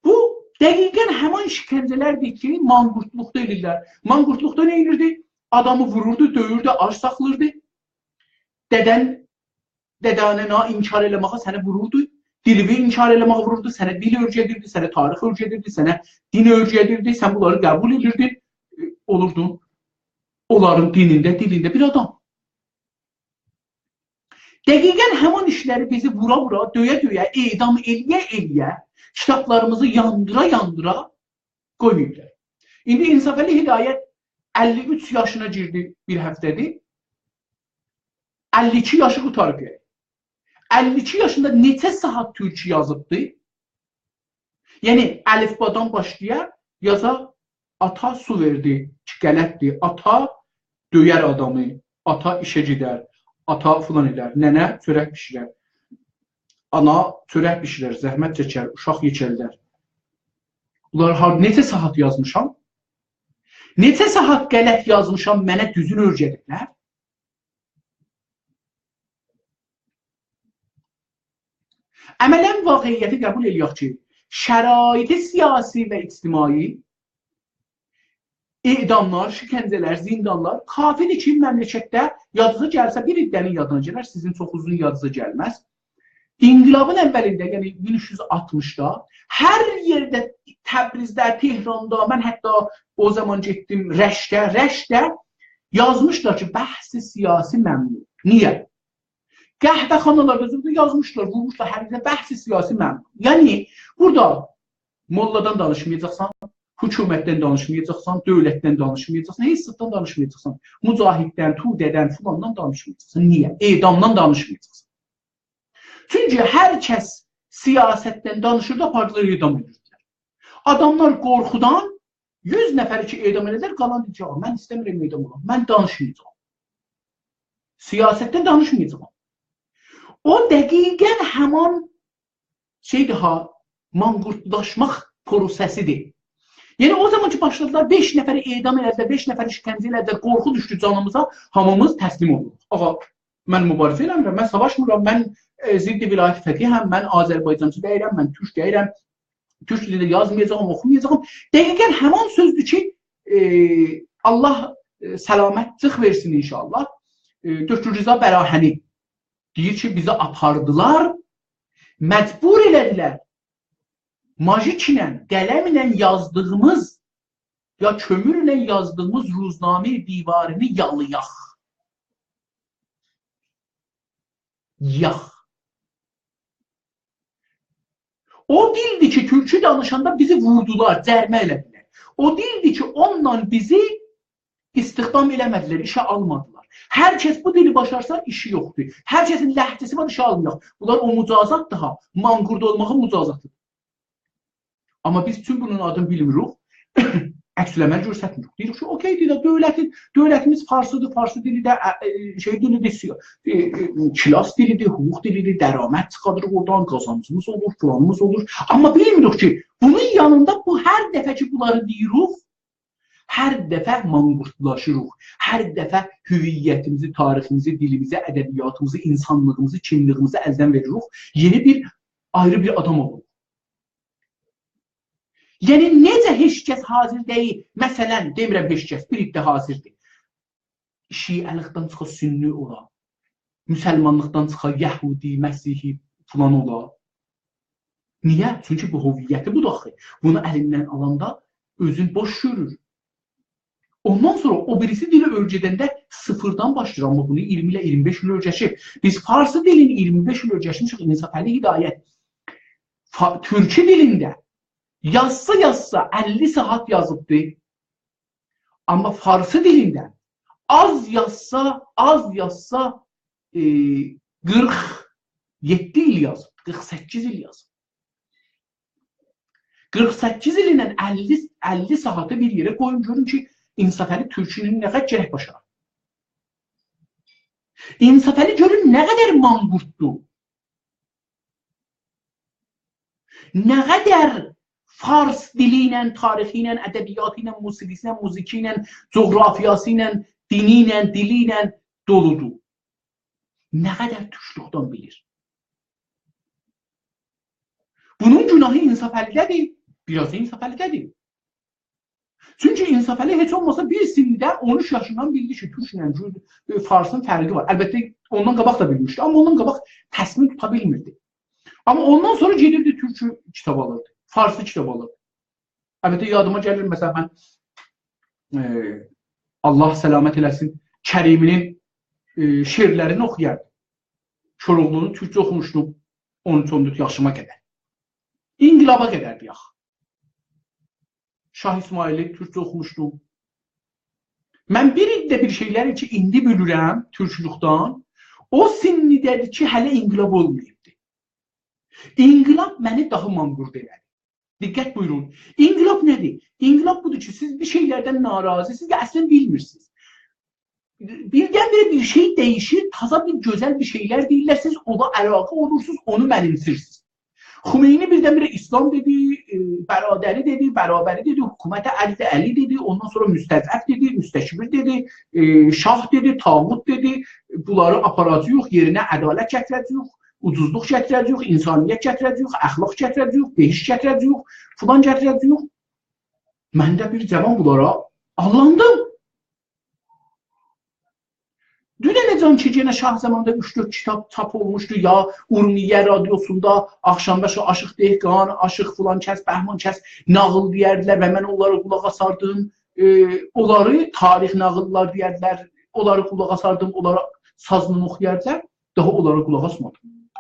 بو دقیقاً همان شکنجه‌لردیر کی، مانقورتلوقدا ائله‌ییرلر. مانقورتلوقدا نه ائدیردی؟ آدامی ووروردو، دؤیوردو، آج ساخلاییردی. ددن، دده‌نی انکار ائله‌مه‌یه سنی ووروردو. دیلیوی انکار ائله‌مه‌یه ووروردو، سنه دیل اؤیره‌دیردی، سنه تاریخ اؤیره‌دیردی، سنه دین اؤیره‌دیردی، سن بونلاری قبول ائدیردین، ائ، اولوردون اونلارین دینینده، دیلینده بیر آدام. دقیقاً همان ایشلری بیزی وورا-وورا، دؤیه-دؤیه، اعدام ائله‌یه-ائله‌یه، کیتابلاریمیزی یاندیرا-یاندیرا قویماییبلار. ایندی انصافعلی هدایت اللی اوچ یاشینا گیردی، بیر هفته‌دیر. اللی ایکی یاشی قوتاریب، یعنی. اللی ایکی یاشیندا نئچه ساعات تورکو یازیبدی؟ یعنی، الفبادان باشلایار، یازا، آتا سو وئردی، کی، غلطدیر. آتا دؤیر آدامی، آتا ایشه گئدر، آتا فلان ائدر، ننه چؤرک بیشیرر، آنا چؤرک بیشیرر، زحمت چکر، اوشاق یئکه‌لدر. بونلار هار-، نئچه ساعات یازمیشام؟ نئچه ساعات غلط یازمیشام، منه دوزونو اؤیره‌دیبلر؟ عملاً واقعیتی قبول ائله‌یک کی، شرایط سیاسی و اجتماعی، اعداملار، شکنجه‌لر، زندانلار کافیدیر کی، مملکتده، یادینیزا گلسه، بیر عده‌نین یادینا گلر، سیزین چوخونوزون یادینیزا گلمز. انقلابین اولینده، یعنی مین اوچ یوز آلتمیشدا، هر یئرده، تبریزده، تهراندا، من حتی او زامان گئتدیم رشته، رشته یازمیشلار کی، بحث سیاسی ممنوع. نییه؟ قهوه‌خانالاردا، زوردو، یازمیشلار، وورموشلار هر یئرده، بحث سیاسی ممنوع. یعنی، بورادا موللادان دانیشمایاجاقسان، حکومتدن دانیشمایاجاقسان، دؤولتدن دانیشمایاجاقسان، هئچ زاددان دانیشمایاجاقسان. مجاهددن، توده‌دن، فلاندان دانیشمایاجاقسان. نییه؟ اعدامدان دانیشمایاجاقسان. چونکی هر کس سیاستدن دانیشیردی، آپاردیلار اعدام ائدیردیلر. آداملار قورخودان یوز نفری کی اعدام ائله‌دیلر، قالان دئییر کی، «آغا، من ایسته‌میرم اعدام اولام، من دانیشمایاجاغام. سیاستدن دانیشمایاجاغام.» او دقیقاً همان شئیدیر ها، مانقورتلاشماق پروسه‌سیدیر. یعنی او زامان کی باشلادیلار، بئش نفری اعدام ائله‌دیلر، بئش نفری شکنجه ائله‌دیلر، قورخو دوشدو جانیمیزا، هامیمیز تسلیم اولدوق. «آغا، من مبارزه ائله‌میرم، من ساواشمیرام، من، ائ، ضد ولایت فقیهم، من آذربایجانچی دئییلم، من تورک دئییلم، تورک دیلینده یازمایاجاغام، اوخومایاجاغام.» دقیقاً همان سؤزدور کی، ائ، الله، ائ، سلامتلیک وئرسین ان‌شاءالله. ائ، دکتر رضا براهنی دئییر کی، بیزی آپاردیلار، مجبور ائله‌دیلر ماژیکله، قلمله یازدیغیمیز، یا کؤمورله یازدیغیمیز روزنامه دیوارینی یالایاق. یاخ. او دیلدیر کی، تورکو دانیشاندا بیزی ووردولار، جریمه ائله‌دیلر. او دیلدیر کی، اونونلا بیزی استخدام ائله‌مه‌دیلر، ایشه آلمادیلار. هر کس بو دیلی باشارسا، ایشی یوخدور. هر کسین لهجه‌سی وار، ایشه آلمایاق. بونلار او مجازاتدیر ها، مانقورت اولماغین مجازاتیدیر. آمما بیز بوتون بونون آدینی بیلمیریک. عکس‌العمل گؤسترمیریک. دئییریک کی، اوکئیدیر ده، دؤولتین، دؤولتیمیز فارسیدیر، فارسی دیلی ده، ا، ا، شئی دیلیدیر، سی-، ائ، ائ، کلاس دیلیدیر، حقوق دیلیدیر، درآمد چیخاریریق اورادان، قازانجیمیز اولور، فلانیمیز اولور. آمما بیلمیریک کی، بونون یانیندا بو هر دفعه کی، بونلاری دئییریک، هر دفعه مانقورتلاشیریق. هر دفعه هویتیمیزی، تاریخیمیزی، دیلیمیزی، ادبیاتیمیزی، اینسانلیغیمیزی، کیملیگیمیزی الدن وئریریک. یئنی بیر، آیری بیر آدام اولوروق. یعنی، نئجه هئچ کس حاضر دئییل، مثلا، دئمیرم هئچ کس، بیر عده حاضردیر. شیعه‌لیکدن چیخا سنی اولا، مسلمانلیقدان چیخا یهودی، مسیحی فلان اولا. نییه؟ چونکی بو هویتی بودور آخی. بونو الیندن آلاندا اؤزون بوش گؤرور. اوندان سونرا او بیریسی دیلی اؤیره‌دنده صفردن باشلاییر، آمما بونو اییرمی ایله اییرمی بئش ایل اؤیره‌شیب. بیز فارسی دیلینی اییرمی بئش ایل اؤیره‌شمیشیک، انصافعلی هدایت. فا-، تورکو دیلینده یازسا، یازسا، اللی ساعات یازیبدی. آمما فارسی دیلینده آز یازسا، آز یازسا، ائ، قیرخ یئددی ایل یازیب، قیرخ سککیز ایل یازیب. قیرخ سککیز ایل ایله اللی، اللی ساعاتی بیر یئره قویون، گؤرون کی، انصافعلی تورکونو نه قدر گرک باشارا. انصافعلی گؤرون نه قدر مانقورتدور. نه قدر فارس دیلی ایله، تاریخی ایله، ادبیاتی ایله، موسیقیسی ایله، موزیکی ایله، جغرافیاسی ایله، دینی ایله، دیلی ایله دولودور. نه قدر تورکلوکدن بیلیر. بونون گناهی انصافعلی‌ده‌دیر، بیر آز دا انصافعلی‌ده‌دیر. چونکی انصافعلی هئچ اولماسا بیر سنده اون اوچ یاشیندان بیلدی کی، تورکله گور-، ائ، فارسین فرقی وار. البته، اوندان قاباق دا بیلمیشدی، آمما اوندان قاباق تصمیم توتا بیلمیردی. آمما اوندان سونرا گئدیردی تورکو کیتاب آلیردی، فارسی کیتاب آلیردی. البته، یادیما گلیر، مثلا، من، ائ، الله سلامت ائله‌سین، کریمی‌نین، ائ، شعرلرینی اوخویاردیم. کوراوغلونو تورکجه اوخوموشدوم اون اوچ اون دؤرد یاشیما قدر. انقلابا قدر دئیک. شاه اسماعیلی تورکجه اوخوموشدوم. من بیر عده بیر شئیلری کی، ایندی بیلیرم تورکلوکدن، او سنّی‌ده‌دیر کی، هله انقلاب اولماییبدی. انقلاب منی داها مانقورت ائله‌دی. دقت بویورون. انقلاب نه‌دیر؟ انقلاب بودور کی، سیز بیر شئیلردن ناراضی‌سینیز و اصلا بیلمیرسینیز. بیردن-بیره بیر شئی دییشیر، تازا بیر گؤزل بیر شئیلر دئییرلر، سیز اونا علاقه اولورسونوز، اونو منیمسیرسینیز. خمینی بیردن-بیره اسلام دئدی، ائ، برادری دئدی، برابری دئدی، حکومته علی، علی دئدی، اوندان سونرا مستضعف دئدی، مستکبر دئدی، ائ، شاه دئدی، طاغوت دئدی، بونلاری آپاراجاغیق، یئرینه عدالت گتیره‌جه‌ییک، اوجوزلوق گتیره‌جه‌ییک، انسانیت گتیره‌جه‌ییک، اخلاق گتیره‌جه‌ییک، بهشت گتیره‌جه‌ییک، فلان گتیره‌جه‌ییک. من ده بیر جاوان بونلارا آللاندیم. دوننه‌جن کی، یئنه شاه زامانیندا اوچ-دؤرد کیتاب چاپ اولموشدو، یا اورمیه رادیوسوندا آخشامباشی آشیق دهقان، آشیق فلان کس، بهمان کس ناغیل دئیردیلر و من اونلارا قولاق آساردیم. ائ، اونلاری، تاریخ ناغیللار دئیردیلر، اونلاری قولاق آساردیم، اونلارا سازینی اوخویاردیلار. داها اونلارا قولاق آسمادیم.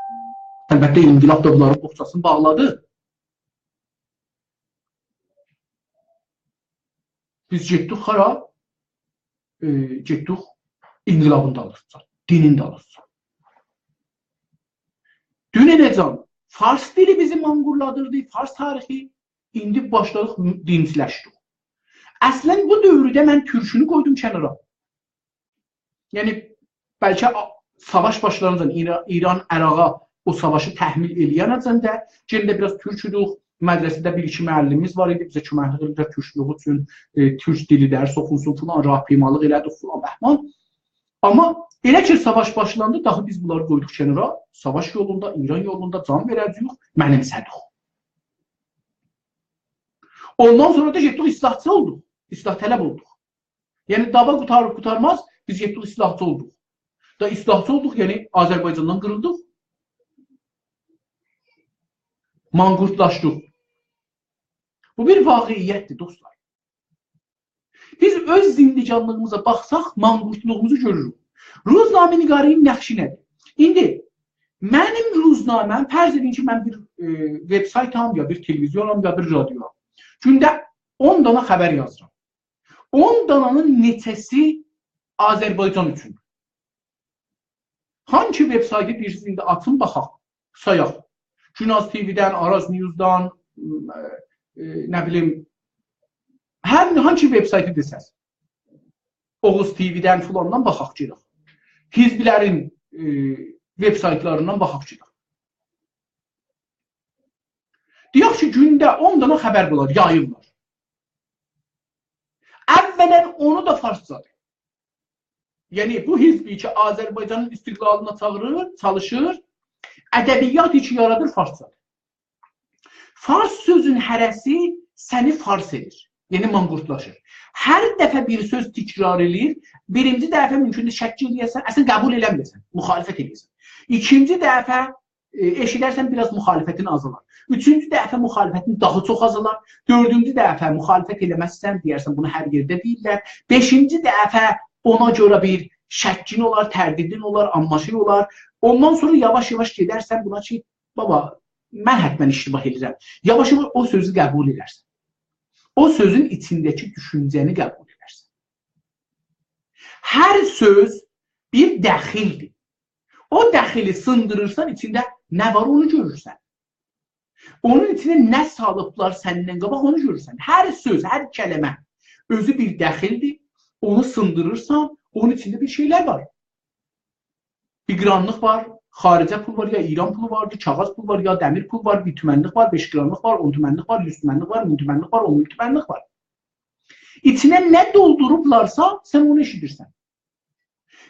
البته، انقلاب دا بونلارین بوخچاسینی باغلادی. بیز گئتدیک هارا؟ ائ، گئتدیک انقلابین دالیسیجا، دینین دالیسیجا. دوننه‌جن فارس دیلی بیزی مانقورتلادیردی، فارس تاریخی، ایندی باشلادیق دینچیلشدیک. اصلا، بو دؤورده من تورکونو قویدوم کنارا. یعنی، بلکه آ-، ساواش باشلانانجا، ایرا-، ایران عراقا او ساواشی تحمیل ائله‌ینه‌جن ده، یئنه ده بیر آز تورکودوک، مدرسه‌ده بیر-ایکی معلمیمیز وار ایدی، بیزه کؤمکلیک ائدیردیلر تورکلوک اوچون، ائ، تورک دیلی درس اوخونسون فلان، راهپیمالیق ائله‌دیک فلان، بهمان. آمما ائله کی، ساواش باشلاندی، داها بیز بونلاری قویدوق کنارا، ساواش یولوندا، ایران یولوندا جان وئره‌جه‌ییک، منیمسه‌دیک. اوندان سونرا دا گئتدیک، اصلاحچی اولدوق، اصلاح‌طلب اولدوق. یعنی، داوا قوتاریب قوتارماز، بیز گئتدیک، اصلاحچی اولدوق. دا اصلاحچی اولدوق، یعنی آذربایجاندان قیریلدیق. مانقورتلاشدیق. بو بیر واقعیتدیر، دوستلار. بیز اؤز زندگانلیغیمیزا باخساق، مانقورتلوغوموزو گؤروروک. روزنامه‌نگاری‌نین نقشی نه‌دیر؟ ایندی منیم روزنامه‌م، فرض ائدین کی، من بیر، ائ، وبسایتام، یا بیر تلویزیونام، یا بیر رادیوام. گونده اون دانا خبر یازیرام. اون دانانین نئچه‌سی آذربایجان اوچون؟ هانسی وبسایتی دئییرسینیز، ایندی آچین، باخاق، سایاق. گوناز تی‌وی‌دن، آراز نیوزدان، ائ، ائ، نه بیلیم، هر هانسی وبسایتی دئسز. اوغوز تی‌وی‌دن، فلاندان باخاق، گئدک. حزبلرین، ائ، وبسایتلاریندان باخاق، گئدک. دئیک کی، گونده اون دانا خبر بولار، یاییرلار. اولاً اونو دا فارسجادیر. یعنی، بو حزبی کی، آذربایجانین استقلالینا چاغیریر، چالیشیر، ادبیات کی یارادیر، فارسجادیر. فارس سؤزون هره‌سی سنی فارس ائدیر. یعنی، مانقورتلاشیر. هر دفعه بیر سؤز تکرار ائله‌ییر، بیرینجی دفعه مومکوندور شک ائله‌یه‌سن، اصلاً قبول ائله‌مه‌یه‌سن، مخالفت ائله‌یه‌سن. ایکینجی دفعه ائ، ائشیدرسن، بیر آز مخالفتین آزالار. اوچونجو دفعه مخالفتین داها چوخ آزالار. دؤردونجو دفعه مخالفت ائله‌مزسن، دئیرسن، بونو هر یئرده دئییرلر. بئشینجی دفعه اونا گؤره بیر شکین اولار، تردیدین اولار، آمماشین اولار. اوندان سونرا یاواش-یاواش گئدرسن بونا کی، بابا، من حتماً اشتباه ائدیرم. یاواش-یاواش او سؤزو قبول ائدرسن. او سؤزون ایچینده‌کی دوشونجه‌نی قبول ائدرسن. هر سؤز بیر دخیلدیر. او دخیلی سیندیریرسان، ایچینده نه وار، اونو گؤرورسن. اونون ایچینه نه سالیبلار سندن قاباق، اونو گؤرورسن. هر سؤز، هر کلمه اؤزو بیر دخیلدیر. اونو سیندیریرسان، اونون ایچینده بیر شئیلر وار. بیر قیرانلیق وار، خارجه پول وار، یا ایران پولو واردیر، کاغیذ پول وار، یا دمیر پول وار، بیر تومنلیک وار، بئش قیرانلیق وار، اون تومنلیک وار، یوز تومنلیک وار، مین تومنلیک وار، اون مین تومنلیک وار. ایچینه نه دولدوروبلارسا، سن اونو ائشیدیرسن.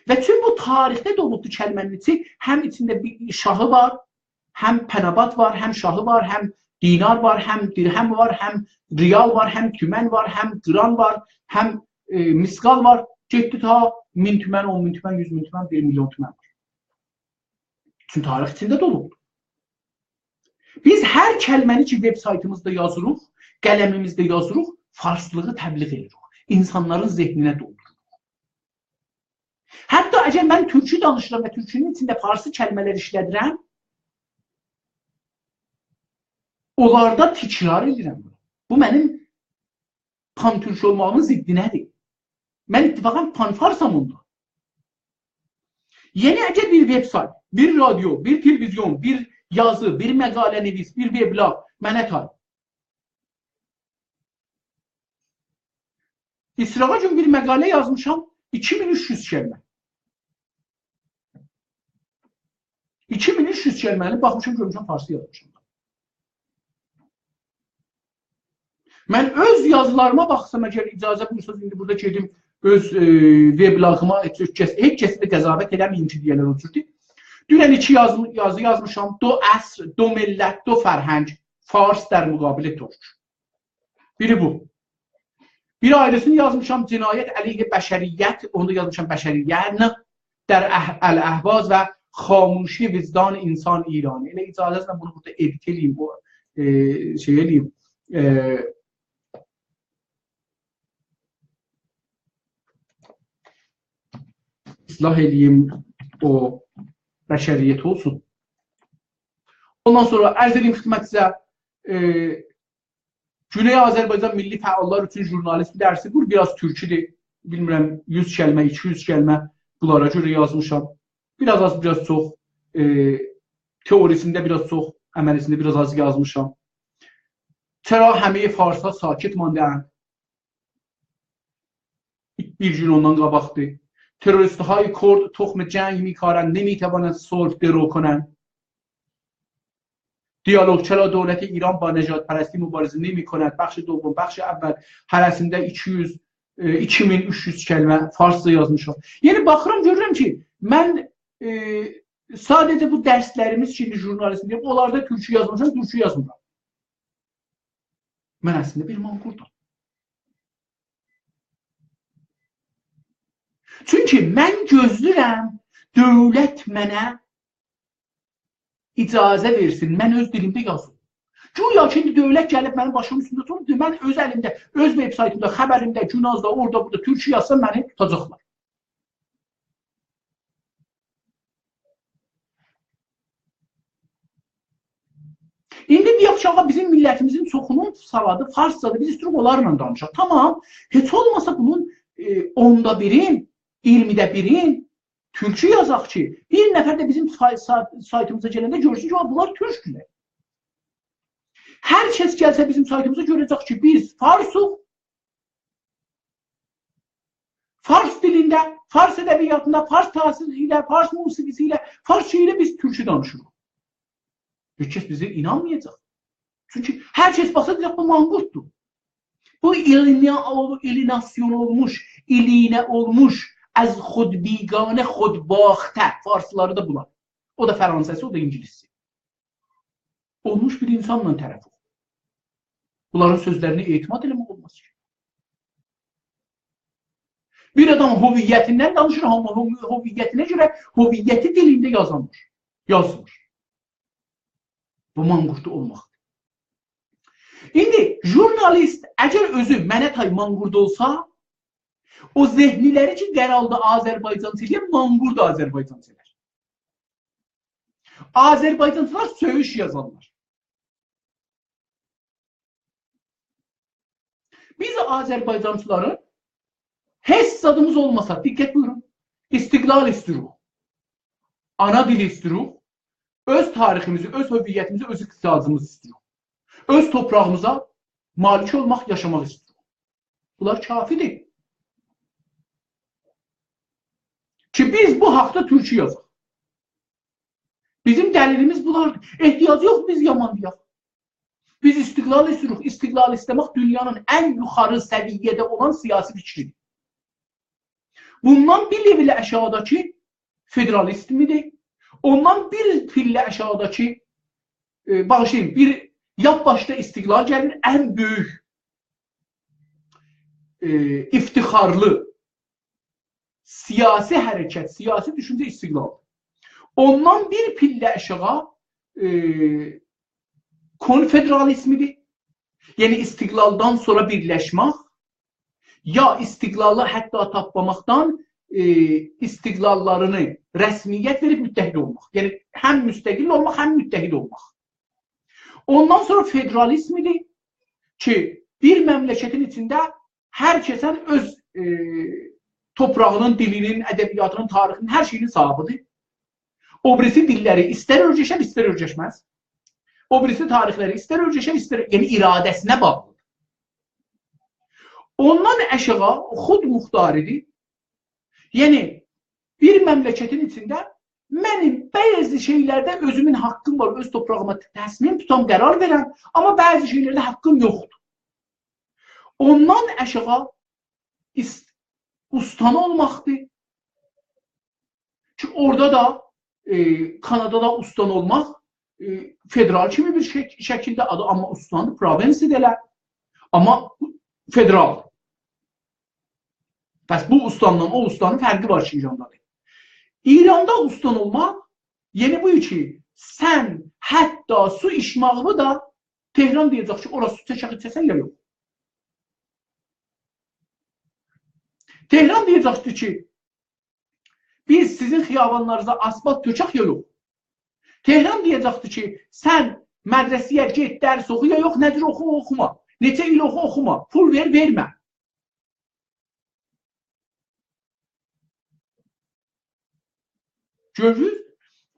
و چون بو تاریخده دولوبدور کلمه‌نین ایچی، هم ایچینده بیر شاهی وار، هم پنابات وار، هم شاهی وار، هم دینار وار، هم درهم وار، هم ریال وار، هم تومن وار، هم قیران وار، هم، ائ، مثقال وار. گئتدی تا مین تومن، اون مین تومن، یوز مین تومن، بیر میلیون تومن وار. چون تاریخ ایچینده دولوبدور. بیز هر کلمه‌نی کی، وبسایتیمیزدا یازیریق، قلمیمیزده یازیریق، فارسلیغی تبلیغ ائدیریک. اینسانلارین ذهنینه دولدوروروق. حتی اگر من تورکی دانیشیرام و تورکونون ایچینده فارسی کلمه‌لر ایشله‌دیرم، اونلاردا تکرار ائدیرم بونو. بو منیم پان‌تورک اولماغیمین ضدینه‌دیر. من اتفاقاً پان‌فارسام اوندا. یعنی، اگر بیر وبسایت، بیر رادیو، بیر تلویزیون، بیر یازی، بیر مقاله‌نویس، بیر وبلاگ منه تای ایسراغا گون بیر مقاله یازمیشام، ایکی مین اوچ یوز کلمه. ایکی مین اوچ یوز کلمه‌نی باخمیشام، گؤرموشم، فارسی یازمیشام. من اؤز یازیلاریما باخسام، اگر اجازه بویورسانیز، ایندی بورادا گئدیم، اؤز، ائ، وبلاگیما، هئچ کس، هئچ کسی ده قضاوت ائله‌مه‌یین کی، دئیه‌لر او جوردور. دونن ایکی یازی، یازی یازمیشام، دو عصر، دو ملت، دو فرهنگ، فارس در مقابل ترک. بیری بو. بیر آیریسینی یازمیشام، جنایت علیه بشریت، اونو دا یازمیشام، بشریت، در اح-، الاهواز و خاموشی وجدان انسان ایرانی. ائله اجازه‌نیزله بونو بورادا ادیت ائله‌ییم، او، ائ، شئی ائله‌ییم، ائ، اصلاح ائله‌ییم، او بشریت اولسون. اوندان سونرا عرض ائدیم خدمتینیزه، ائ، گونئی آذربایجان میللی فعاللار اوچون ژورنالیسم درسی. بو بیر آز تورکی‌دور. بیلمیرم، یوز کلمه، ایکی یوز کلمه بونلارا گؤره یازمیشام. بیر آز آز، بیر آز چوخ، ائ، تئوری‌سینده بیر آز چوخ، عملی‌سینده بیر آز آز یازمیشام. چرا همهٔ فارس‌ها ساکت مانده‌اند؟ بیر گون اوندان قاباقدیر. تروریست‌های کرد تخم جنگ می‌کارند، نمی‌توانند صلح درو کنند. دیالوگ: چرا دولت ایران با نژادپرستی مبارزه نمی‌کند؟ بخش دوم، بخش اول، هره‌سینده ایکی یوز، ائ، ایکی مین اوچ یوز کلمه فارسجا یازمیشام. یعنی، باخیرام، گؤرورم کی، من، ائ، ساده‌جه بو درسلریمیز کی، ایندی ژورنالیسم دئییب، اونلاردا تورکو یازمیشام، تورکو یازمیرام. من اصلینده بیر مانقورتام. چونکی من گؤزله‌ییرم، دولت منه اجازه وئرسین، من اؤز دیلیمده یازیم. گویا کی، ایندی دولت گلیب منیم باشیمین اوستونده اوتوروب، من اؤز الیمده، اؤز وبسایتیمدا، خبریمده، گونازدا، اورادا، بورادا تورکو یازسام، منی توتاجاقلار. آقا، بیزیم میللتیمیزین چوخونون سوادی فارسجادیر، بیز ایستیروق اونلارلا دانیشاق. تامام، هئچ اولماسا بونون، ائ، اوندا بیرین، اییرمیده بیرین تورکو یازاق کی، بیر نفر ده بیزیم سای-، سا-، سایتیمیزا گلنده گؤرسون کی، بونلار تورکدولر. هر کس گلسه بیزیم سایتیمیزا گؤره‌جک کی، بیز فارسوق، فارس دیلینده، فارس ادبیاتیندا، فارس تاثیری ایله، فارس موسیقی‌سی ایله، فارس شعری ایله بیز تورکو دانیشیریق. هئچ کس بیزه اینانمایاجاق. چونکی هر کس باخسا دئیه‌جک، بو مانقورتدور. بو ایلینا-، اولو-، الیناسیون اولموش، الینه اولموش، از خود بیگانه، خود باخته. فارسلاری دا بولار. او دا فرانسه‌سی، او دا اینگیلیس‌سی. اولموش بیر اینسانلا طرف اول. بونلارین سؤزلرینه اعتماد ائله‌مک اولماز کی. بیر آدام هویتیندن دانیشیر، آمما هو-، هویتینه گؤره هویتی دیلینده یازامیر، یازمیر. بو مانقورت اولماقدیر. ایندی ژورنالیست اگر اؤزو منه تای مانقورت اولسا، او ذهنی‌لری کی قراردی آذربایجانچی ائله‌یه، مانقورت آذربایجانچی ائلر. آذربایجانچیلار سؤیوش یازارلار. بیز آذربایجانچیلارین هئچ زادیمیز اولماسا، دقت بویورون، استقلال ایستیروق، آنا دیلی ایستیروق، اؤز تاریخیمیزی، اؤز هویتیمیزی، اؤز اقتصادیمیزی ایستیروق. اؤز توپراغیمیزا مالیک اولماق، یاشاماق ایستیروق. بونلار کافی‌دیر کی بیز بو حاقدا تورکو یازاق. بیزیم دلیلیمیز بونلاردیر. احتیاجی یوخ بیز یامان دئیک. بیز استقلال ایستیروق. استقلال ایسته‌مک دونیانین ان یوخاری سویه‌ده اولان سیاسی فیکری‌دیر. بوندان بیر لول آشاغیداکی فدرالیزم‌دیر. اوندان بیر پله آشاغیداکی، ائ، باغیشلایین، بیر لاپ باشدا استقلال گلیر، ان بؤیوک، ائ، افتخارلی سیاسی حرکت، سیاسی دوشونجه استقلال. اوندان بیر پله آشاغی، ائ، کنفدرالیزم‌دیر. یعنی استقلالدان سونرا بیرلشمک، یا استقلالی حتی تاپماماقدان، ائ، استقلاللارینی رسمیت وئریب متحد اولماق. یعنی هم مستقل اولماق، هم متحد اولماق. اوندان سونرا فدرالیزم‌دیر کی بیر مملکتین ایچینده هر کسن اؤز، ائ، توپراغینین، دیلینین، ادبیاتینین، تاریخینین، هر شئیینین صاحیبی‌دیر. او بیریسی دیللری ایستر اؤرگشر، ایستر اؤرگشمز. او بیریسی تاریخلری ایستر اؤرگشر، ایستر، یعنی اراده‌سینه باغلی‌دیر. اوندان آشاغی خودمختاری‌دیر. یعنی بیر مملکتین ایچینده منیم بعضی شئیلرده اؤزومون حاققیم وار، اؤز توپراغیما تصمیم توتام، قرار وئرم، آمما بعضی شئیلرده حاققیم یوخدور. اوندان آشاغی ایست-، استان اولماقدیر. کی اورادا دا، ائ، کانادادا استان اولماق، ائ، فدرال کیمی بیر شک-، شکیلده آدی، آمما استان، پروینس‌دیر ائله. آمما فدرال. پس بو استاندان او استانین فرقی وار کی ایراندا دا. ایراندا استان اولماق، یعنی بو کی سن حتی سو ایچماغینی دا تهران دئیه‌جک کی اورا سو چکک ایچه‌سن یا یوخ. تهران دئیه‌جکدیر کی بیز سیزین خیابانلارینیزا آسفالت تؤکک یا یوخ. تهران دئیه‌جکدیر کی سن مدرسه‌یه گئت، درس اوخو یا یوخ، نه جور اوخو، اوخوما، نئچه ایل اوخو، اوخوما، پول وئر، وئرمه. گؤردونوز؟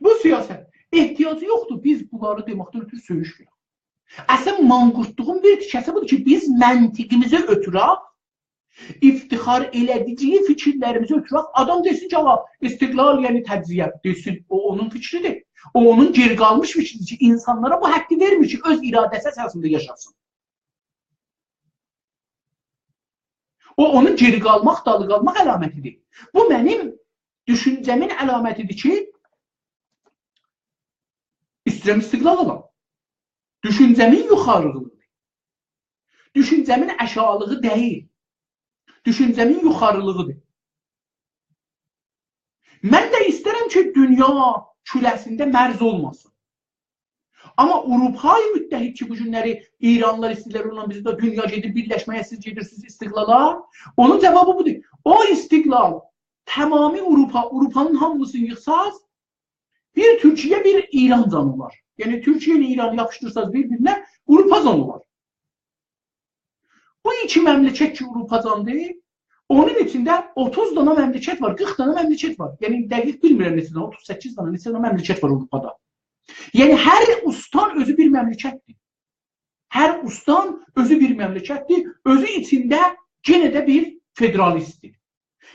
بو سیاست. احتیاجی یوخدور بیز بونلاری دئمکدن اؤترو سؤیوش وئرک. اصلاً مانقورتلوغون بیر تیکه‌سی بودور کی بیز منطقیمیزی اؤتورک، افتخار ائله‌دیگی فیکیرلریمیزی اؤتورک. آدام دئسین کی آغا، استقلال یعنی تجزیه، دئسین، او اونون فیکری‌دیر. او اونون گئری قالمیش فیکری‌دیر کی اینسانلارا بو حاققی وئرمیر کی اؤز اراده‌سی اساسیندا یاشاسین. او اونون گئری قالماق، دالی قالماق علامتی‌دیر. بو منیم دوشونجه‌مین علامتی‌دیر کی ایسته‌ییرم استقلال آلام. دوشونجه‌مین یوخاریلیغی‌دیر. دوشونجه‌مین آشاغیلیغی دئییل. دوشونجه‌مین یوخاریلیغی‌دیر. من ده ایسته‌ییرم کی دونیا کوره‌سینده مرز اولماسین. آمما آوروپای متحد کی بو گونلری ایرانلیلار ایسته‌ییرلر، اونونلا بیزی ده دونیا گئدیر بیرلشمه‌یه، سیز گئدیرسینیز استقلالا. اونون جاوابی بودور. او استقلال تمامی آوروپا، آوروپانین هامیسینی ییخساز، بیر تورکیه، بیر ایرانجان اولار. یعنی، تورکیه ایله ایرانی یاپیشدیرساز بیر-بیرینه، آوروپاجان اولار. بو ایکی مملکت کی، آوروپاجاندیر، اونون ایچینده اوتوز دانا مملکت وار، قیرخ دانا مملکت وار. یعنی، دقیق بیلمیرم نئچه دانا، اوتوز سککیز دانا، نئچه دانا مملکت وار آوروپادا. یعنی، هر استان اؤزو بیر مملکتدیر. هر استان اؤزو بیر مملکتدیر، اؤزو ایچینده یئنه ده بیر فدرالیستدیر.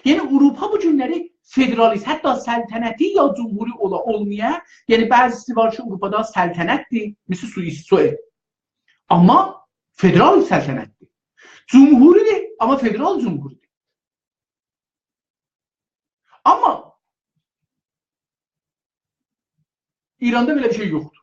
یعنی، آوروپا بو گونلری فدرالیست، حتی سلطنتی یا جمهوری اولا، اولمایا، یعنی، بعضیسی وار کی، آوروپادا سلطنتدیر، مثل سوئیس، سوئد. آمما فدرال سلطنتدیر. جمهوریدیر، آمما فدرال جمهوریدیر. آمما ایراندا بئله بیر شئی یوخدور.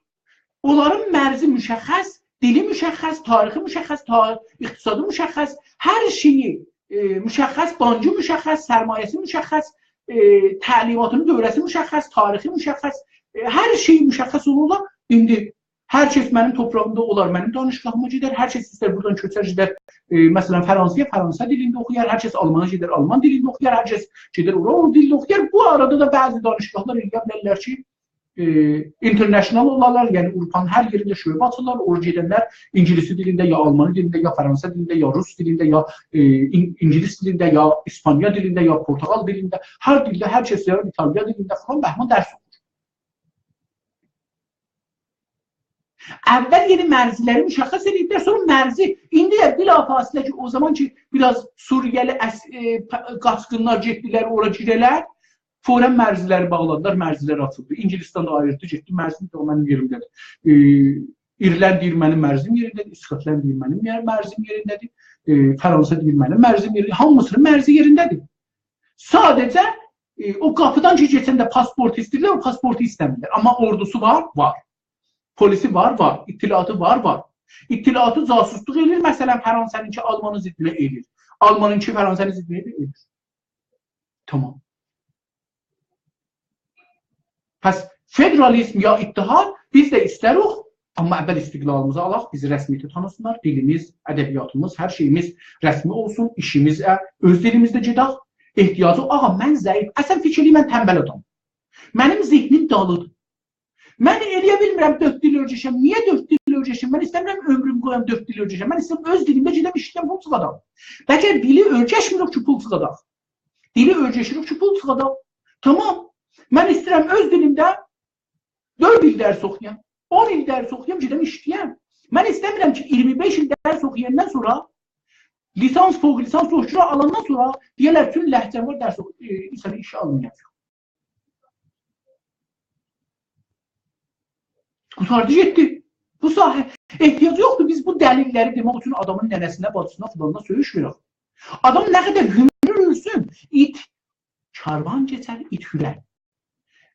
اونلارین مرزی مشخص، دیلی مشخص، تاریخی مشخص، تا-، اقتصادی مشخص، هر شئیی، ائ، مشخص، بانکی مشخص، سرمایه‌سی مشخص، ائ، تعلیماتینین دوره‌سی مشخص، تاریخی مشخص، ائ، هر شئی مشخص اولورلار. ایندی هر کس منیم توپراغیمدا اولار، منیم دانشگاهیما گئدر، هر کس ایستر بورادان کؤچر، گئدر، ائ، مثلا، فرانسایا، فرانسا دیلینده اوخویار، هر کس آلمانا گئدر، آلمان دیلینده اوخویار، هر کس گئدر اورا، او دیلده اوخویار. بو آرادا دا بعضی دانشگاهلار ائلیه بیلرلر کی، ائ، اینترنشنال اولارلار، یعنی آوروپانین هر یئرینده شعبه آچیرلار، اورا گئدنلر اینگیلیسی دیلینده، یا آلمانی دیلینده، یا فرانسا دیلینده، یا روس دیلینده، یا، ائ، این-، اینگیلیس دیلینده، یا ایسپانیا دیلینده، یا پرتغال دیلینده، هر دیلده، هر کس، یا ایتالیا دیلینده فلان بهمان درس اوخور. اول یعنی مرزلری مشخص ائدیبلر، سونرا مرزی، ایندی ده بلافاصله کی، او زامان کی، بیر آز سوریه‌لی اس-، ائ، پا-، قاچقینلار گئتدیلر، اورا گیره‌لر، فوراً مرزلری باغلادیلار، مرزلر آچیلدی. اینگیلیستان دا آییردی، گئتدی، مرزیم ده منیم یئریمده‌دیر. ائ، ایرلند دئییر، منیم مرزیم یئرینده‌دیر، اسکاتلند دئییر، منیم یئر-، مرزیم یئرینده‌دیر. ائ، فرانسا دئییر، منیم مرزیم یئرینده‌دیر. هامیسینین مرزی یئرینده‌دیر. ساده‌جه، ائ، او قاپیدان کی، کئچنده پاسپورت ایسته‌ییرلر، او پاسپورتو ایسته‌میرلر. آمما اوردوسو وار، وار. پلیسی وار، وار. اطلاعاتی وار، وار. اطلاعاتی، جاسوسلوق ائله‌ییر، مثلا، فرانسه‌نینکی آلمانین ضدینه ائله‌ییر. آلمانینکی فرانسه‌نین ضدینه ائله‌ییر. تامام. پس فدرالیزم یا اتحاد، بیز ده ایسته‌ریک، آمما اول استقلالیمیزی آلاق، بیزی رسمیته تانیسینلار، دیلیمیز، ادبیاتیمیز، هر شئییمیز رسمی اولسون، ایشیمیزه، اؤز دیلیمیزده گئدک. احتیاجی، آغا، من ضعیف، اصلا فیکیر ائله‌یین، من تنبل آدامام. منیم ذهنیم دالیدیر. من ائلیه بیلمیرم دؤرد دیل اؤیرشم. نییه دؤرد دیل اؤیرشم؟ من ایسته‌میرم عؤمرومو قویام دؤرد دیل اؤیرشم. من ایسته‌ییرم اؤز دیلیمده گئدم ایشله‌یم، پول چیخادام. بلکه دیلی اؤیرشمیریک کی، پول چیخاداق. دیلی اؤیرشیریک کی، پول چیخاداق. تامام. من ایسته‌ییرم اؤز دیلیمده دؤرد ایل درس اوخویام، اون ایل درس اوخویام، گئدم ایشله‌یم. من ایسته‌میرم کی، اییرمی بئش ایل درس اوخویاندان سونرا، لیسانس، فوق لیسانس، دکترا آلاندان سونرا دئیه‌لر، چون لهجه‌م وار، درس اوخو-، ائ، اینسانی ایشه آلمایاجاغیق. قوتاردی گئتدی. بو ساحه احتیاج یوخدور. بیز بو دلیل‌لری دئمک اوچون آدامین ننه‌سینه، باجیسینا، فلانینا سؤیوشموروک. آدام نه قدر هومور هورسون، ایت کاروان کئچر، ایت هورر.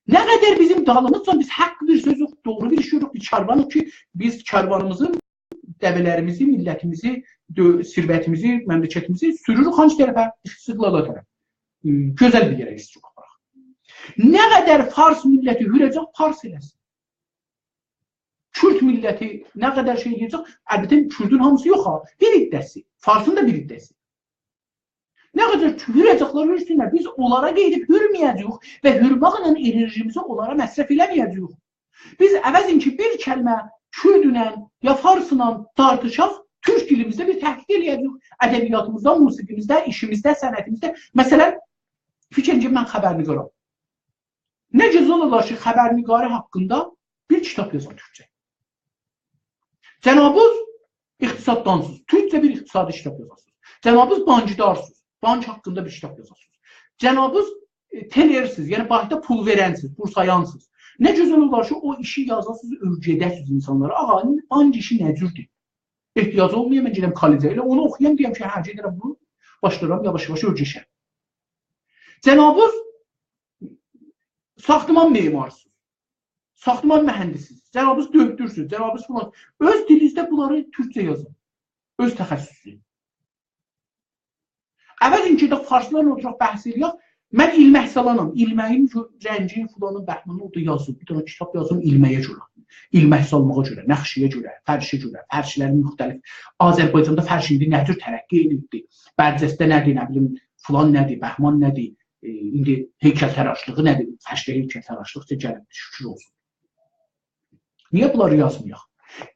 نه قدر بیزیم دالیمیزجا بیز حاق بیر سؤز یوخ، دوغرو بیر ایش گؤروروک، بیز کاروانیق کی، بیز کاروانیمیزی، دوه‌لریمیزی، میللتیمیزی، دؤ-، ثروتیمیزی، مملکتیمیزی سوروروک هانسی طرفه؟ استقلالا طرف. م، گؤزل بیر یئره ایستیریک آپاراق. نه قدر فارس میللتی هوره‌جک، فارس ائله‌سین. کورد میللتی نه قدر شئی ائله‌یه‌جک، البته کوردون هامیسی یوخ ها، بیر حیصه‌سی، فارسین دا بیر حیصه‌سی. نه قدر هوره‌جکلر هورسونلر، بیز اونلارا قئییدیب هورمه‌یه‌جه‌ییک و هورماقلا انرژیمیزی اونلارا مصرف ائله‌مه‌یه‌جه‌ییک. بیز عوضین کی، بیر کلمه کوردله یا فارسلا تارتیشاق، تورک دیلیمیزده بیر تحقیق ائله‌یه‌جه‌ییک. ادبیاتیمیزدا، موسیقیمیزده، ایشیمیزده، صنعتیمیزده. مثلا، فیکر ائدین کی، من خبرنگارام. نه گؤزل اولار کی، خبرنگاری حاقیندا بیر کیتاب یازام تورکجه. جنابیز اقتصاددانسینیز، تورکجه بیر اقتصادی کیتاب یازاسینیز. جنابیز بانکدارسینیز، بانک حاقیندا بیر کیتاب یازاسینیز. جنابیز، ائ، تلرسینیز، یعنی بانکدا پول وئرنسینیز، پول سایانسینیز. نه گؤزل اولار کی، او ایشی یازاسینیز، اؤیره‌ده‌سینیز اینسانلارا. آغا، بانک ایشی نه جوردور؟ احتیاج اولمایا من گئدم کالجه، ائله اونو اوخویام، دئیم کی، هه، گئدیرم بونو، باشلاییرام یاواش-یاواش اؤیره‌شم. جنابیز ساختمان معماری‌سینیز، ساختمان مهندسی‌سینیز، جنابیز دؤکتورسونوز، جنابیز فلان. اؤز دیلینیزده بونلاری تورکجه یازین. اؤز تخصصونوزو. عوضین کی، ده فارسلارلا اوتوراق بحث ائله‌یک، من ایلمک سالانام، ایلمه‌یین جو-، رنگین، فلانین، بهمانین، او دا یازین. بیر دنه کیتاب یازین ایلمه‌یه گؤره. ایلمک سالماغا گؤره، نقشه‌یه گؤره، فرشیه گؤره، فرشلرین مختلف. آذربایجاندا فرش ایندی نه جور ترقی ائدیبدی؟ برجسته نه‌دیر، نه بیلیم، فلان نه‌دیر، بهمان نه‌دیر؟ ائ، ایندی هیکل‌تراشلیغی نه‌دیر؟ فرشده هیکل‌تراشلیق دا گلیب، شوکور اولسون. نییه بونلاری یازمایاق؟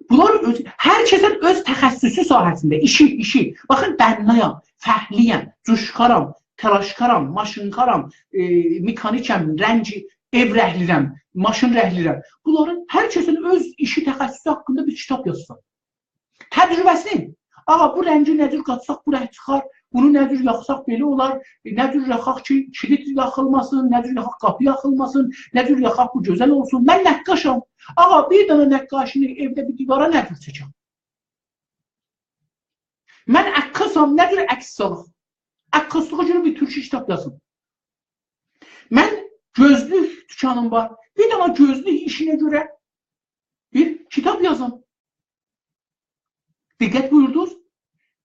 بونلار اؤز، هر کسین اؤز تخصصی ساحه‌سینده، ایشی، ایشی. باخین، بنایام، فهلی‌یم، جوشکارام، تراشکارام، ماشینکارام، ائ، مکانیکم، رنگ، ائو رنگلیرم، ماشین رنگلیرم. بونلارین هر کسین اؤز ایشی، تخصصی حاقیندا بیر کیتاب یازسین. تجربه‌سینی. آغا، بو رنگی نه جور قاتساق بو رنگ چیخار، بونو نه جور یاخساق بئله اولار، ائ، نه جور یاخاق کی، کیلید یاخیلماسین، نه جور یاخاق قاپی یاخیلماسین، نه جور یاخاق بو گؤزل اولسون. من نقاشام. آغا، بیر دنه نقاشی‌نی ائوده بیر دیوارا نه جور چکم؟ من عکاسام، نه جور عکس سالاق؟ عکاسلیغا گؤره بیر تورکو کیتاب یازیم. من گؤزلوک دوکانیم وار. بیر دنه گؤزلوک ایشینه گؤره بیر کیتاب یازیم. دقت بویوردونوز؟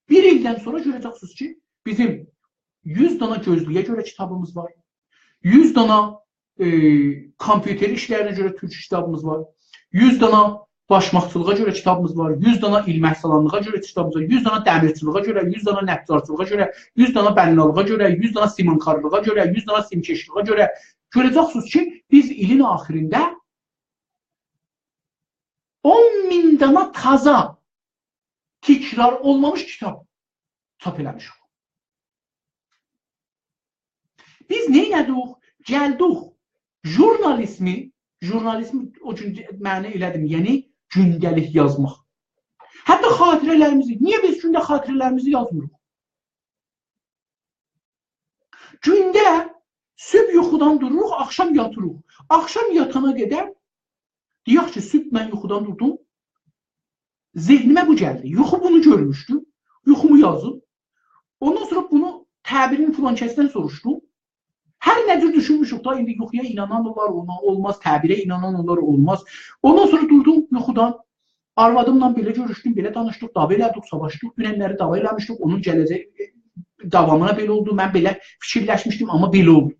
بیر ایلدن سونرا گؤره‌جکسینیز کی، بیزیم یوز دانا گؤزلویه گؤره کیتابیمیز وار. یوز دانا، ائ، کامپیوتر ایشلرینه گؤره تورکو کیتابیمیز وار. یوز دانا باشماقچیلیغا گؤره کیتابیمیز وار. یوز دانا ایلمه‌سالارلیغا گؤره کیتابیمیز وار. یوز دانا دمیرچیلیغا گؤره، یوز دانا نجارچیلیغا گؤره، یوز دانا بنالیغا گؤره، یوز دانا سیمانکارلیغا گؤره، یوز دانا سیم‌کشلیغا گؤره. گؤره‌جکسینیز کی، بیز ایلین آخیرینده اون مین دانا تازا، تکرار اولمامیش کیتاب چاپ ائله‌میشیک. بیز نئینه‌دیک؟ گلدیک. ژورنالیزمی، ژورنالیزمی او گون معنا ائله‌دیم، یعنی گونده‌لیک یازماق. حتی خاطره‌لریمیزی، نییه بیز گونده خاطره‌لریمیزی یازمیریق؟ گونده صبح یوخودان دوروروق، آخشام یاتیریق. آخشام یاتانا قدر، دئیک کی، صبح من یوخودان دوردوم، ذهنیمه بو گلدی. یوخو بونو گؤرموشدو. یوخومو یازدیم. اوندان سونرا بونو تعبیرین فلان کسدن سوروشدوم. هر نه جور دوشونموشوک دا، ایندی یوخویا اینانان اولار، اونا اولماز، تعبیره اینانان اولار، اولماز. اوندان سونرا دوردوم یوخودان، آروادیملا بئله گؤروشدوم، بئله دانیشدیق، دعوا ائله‌دیک، ساواشدیق، دونن‌لری دعوا ائله‌میشدیک، اونون گله‌جک، ائ، داوامینا بئله اولدو، من بئله فیکیرلشمیشدیم، آمما بئله اولدو.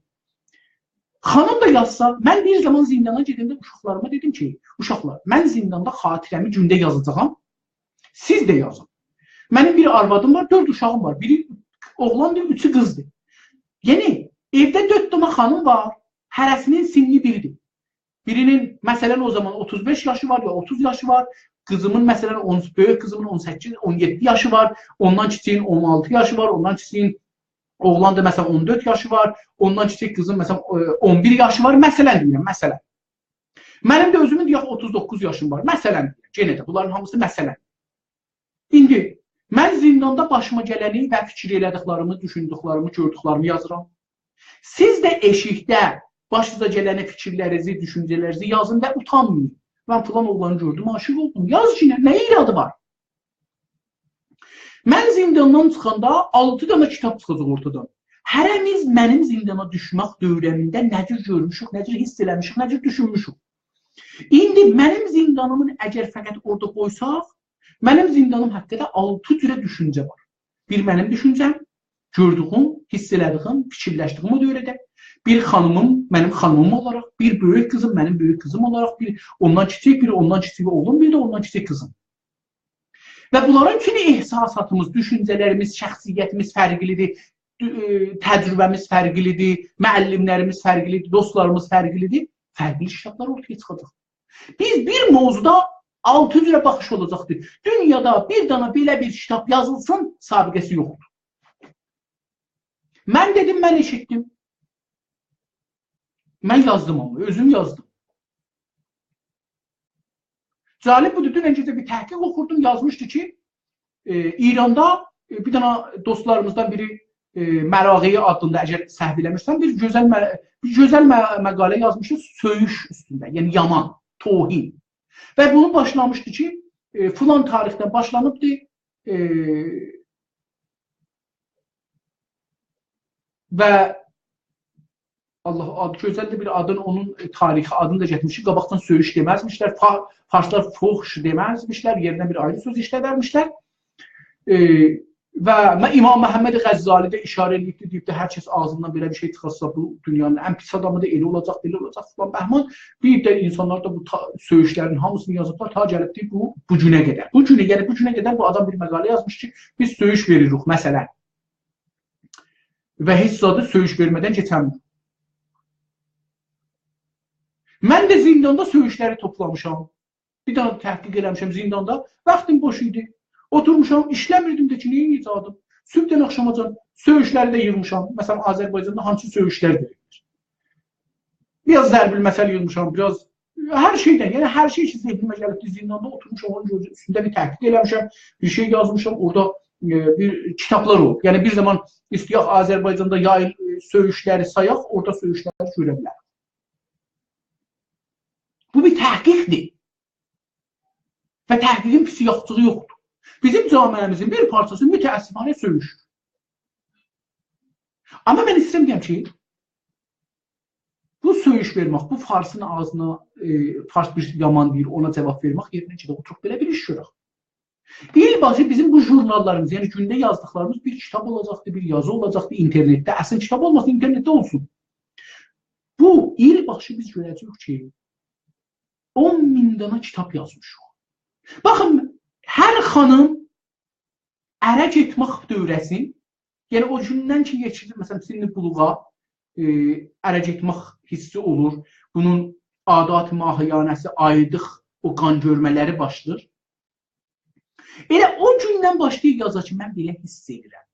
خانیم دا یازسا، من بیر زامان زیندانا گئدنده اوشاقلاریما دئدیم کی، اوشاقلار، من زینداندا خاطره‌می گونده یازاجاغام، سیز ده یازین. منیم بیر آروادیم وار، دؤرد اوشاغیم وار. بیری اوغلاندیر، اوچو قیزدیر. یعنی، ائوده دؤرد دنه خانیم وار، هره‌سینین سنّی بیردیر. بیرینین، مثلا، او زامان اوتوز بئش یاشی وار، یا اوتوز یاشی وار. قیزیمین، مثلا، اون، بؤیوک قیزیمین اون سککیز، اون یئددی یاشی وار، اوندان کیچیگین اون آلتی یاشی وار، اوندان کیچیگین اوغلان دا، مثلا، اون دؤرد یاشی وار، اوندان کیچیک قیزیم، مثلا، ائ، اون بیر یاشی وار، مثلا دئییرم، مثلا. منیم ده اؤزومون، دئیک، اوتوز دوققوز یاشیم وار، مثلا دئییرم. یئنه ده بونلارین هامیسی مثلا. ایندی من زینداندا باشیما گلنی و فیکیر ائله‌دیکلریمی، دوشوندوکلریمی، گؤردوکلریمی یازیرام. سیز ده ائشیکده باشینیزا گلنی، فیکیرلرینیزی، دوشونجه‌لرینیزی یازین و اوتانمایین. من فلان اوغلانی گؤردوم، عاشیق اولدوم. یاز کی، نه، نه ایرادی وار؟ من زینداندان چیخاندا آلتی دنه کیتاب چیخاجاق اورتادان. هره‌میز منیم زیندانا دوشمک دؤوره‌مینده نه جور گؤرموشوک، نه جور حیس ائله‌میشیک، نه جور دوشونموشوک. ایندی منیم زیندانیمی اگر فقط اورادا قویساق، منیم زیندانیم حاقیندا آلتی جوره دوشونجه وار. بیر منیم دوشونجه‌م، گؤردویوم، حیس ائله‌دیگیم، فیکیرلشدیگیم او دؤوره‌ده. بیر خانیمیم، منیم خانیمیم اولاراق، بیر بؤیوک قیزیم، منیم بؤیوک قیزیم اولاراق، بیر اوندان کیچیک، بیر اوندان کیچیک اوغلوم، بیر ده اوندان کیچیک قیزیم. و بونلارین اوچون احساساتیمیز، دوشونجه‌لریمیز، شخصیتیمیز فرقلیدیر، دو-، ائ، تجربه‌میز فرقلیدیر، معلم‌لریمیز فرقلیدیر، دوستلاریمیز فرقلیدیر. فرقلی کیتابلار اورتایا چیخاجاق. بیز بیر موضوعدا آلتی جوره باخیش اولاجاقدیر. دونیادا بیر دنه بئله بیر کیتاب یازیلسین، سابقه‌سی یوخدور. من دئدیم، من ائشیتدیم. من یازدیم آمما، اؤزوم یازدیم. جالب بودور، دونن گئجه بیر تحقیق اوخوردوم، یازمیشدی کی، ائ، ایراندا، ائ، بیر دنه دوستلاریمیزدان بیری، ائ، مراغه‌ای آدیندا، اگر سهو ائله‌میرسم، بیر گؤزل م-، بیر گؤزل م-، مقاله یازمیشدی سؤیوش اوستونده، یعنی یامان، توهین. و بونو باشلامیشدی کی، ائ، فلان تاریخدن باشلانیبدی، ائ، و الله، آد، گؤزل ده بیر آدین، اونون، ائ، تاریخی آدینی دا گتیرمیش کی، قاباقدان سؤیوش دئمزمیشلر، فا-، فارسلار فحش دئمزمیشلر، یئرینه بیر آیری سؤز ایشلدرمیشلر. ائ، و م-، امام محمد غزالی ده اشاره ائله‌ییبدی، دئییبدی، هر کس آغزیندان بئله بیر شئی چیخارسا، بو دونیانین ان پیس آدامی دا ائله اولاجاق، بئله اولاجاق، فلان بهمان. بیر ده اینسانلار دا بو تا-، سؤیوشلرین هامیسینی یازیبلار، تا گلیبدی بو، بو گونه قدر. بو گونه، یعنی بو گونه قدر بو آدام بیر مقاله یازمیش کی، بیز سؤیوش وئریریک، مثلا. و هئچ زادی سؤیوش وئرمه‌دن کئچنمیر. من ده زینداندا سؤیوشلری توپلامیشام. بیر دنه تحقیق ائله‌میشم زنداندا. واختیم بوش ایدی. اوتورموشام، ایشله‌میردیم ده کی، نئینیه‌جکدیم؟ صبحدن آخشاماجان سؤیوشلری ده ییغمیشام. مثلا، آذربایجاندا هانسی سؤیوشلر وئریلیر؟ بیر آز ضرب‌المثل ییغمیشام، بیر آز هر شئیدن، یعنی هر شئی کی، ذهنیمه گلیبدی، زنداندا اوتورموشام، اونون گؤزو اوستونده بیر تحقیق ائله‌میشم، بیر شئی یازمیشام، اورادا، ائ، بیر کیتابلار اولوب. یعنی، بیر زامان ایسته‌یک آذربایجاندا یاییل-، ائ، سؤیوشلری سایاق، اورادا سؤیوشلری گؤره بیلریک. بو بیر تحقیقدیر. و تحقیقین پیس یاخچیلیغی یوخدور. بیزیم جامعه‌میزین بیر پارچاسی متأسفانه سؤیوشدور. آمما من ایسته‌ییرم دئیم کی، بو سؤیوش وئرمک، بو فارسین آغزینا، ائ، فارس بیر یامان دئییر، اونا جاواب وئرمک یئرینه کی، اوتوروب بئله بیر ایش گؤرک. ایل باشی بیزیم بو ژورناللاریمیز، یعنی گونده یازدیقلاریمیز بیر کیتاب اولاجاقدی، بیر یازی اولاجاقدی اینترنتده. اصلینده کیتاب اولماسین، اینترنتده اولسون. بو ایل باشی بیز گؤره‌جه‌ییک کی، اون مین دانا کیتاب یازمیشیق. باخین، هر خانیم اره گئتمک دؤوره‌سین، یعنی او گوندن کی، یئتیشیر، مثلا، سن بلوغا، ائ، اره گئتمک حیسی اولور. بونون عادات ماهیانه‌سی، آیلیق، او قان گؤرمه‌لری باشلاییر. ائله او گوندن باشلاییر یازا کی، من بئله حیس ائدیرم.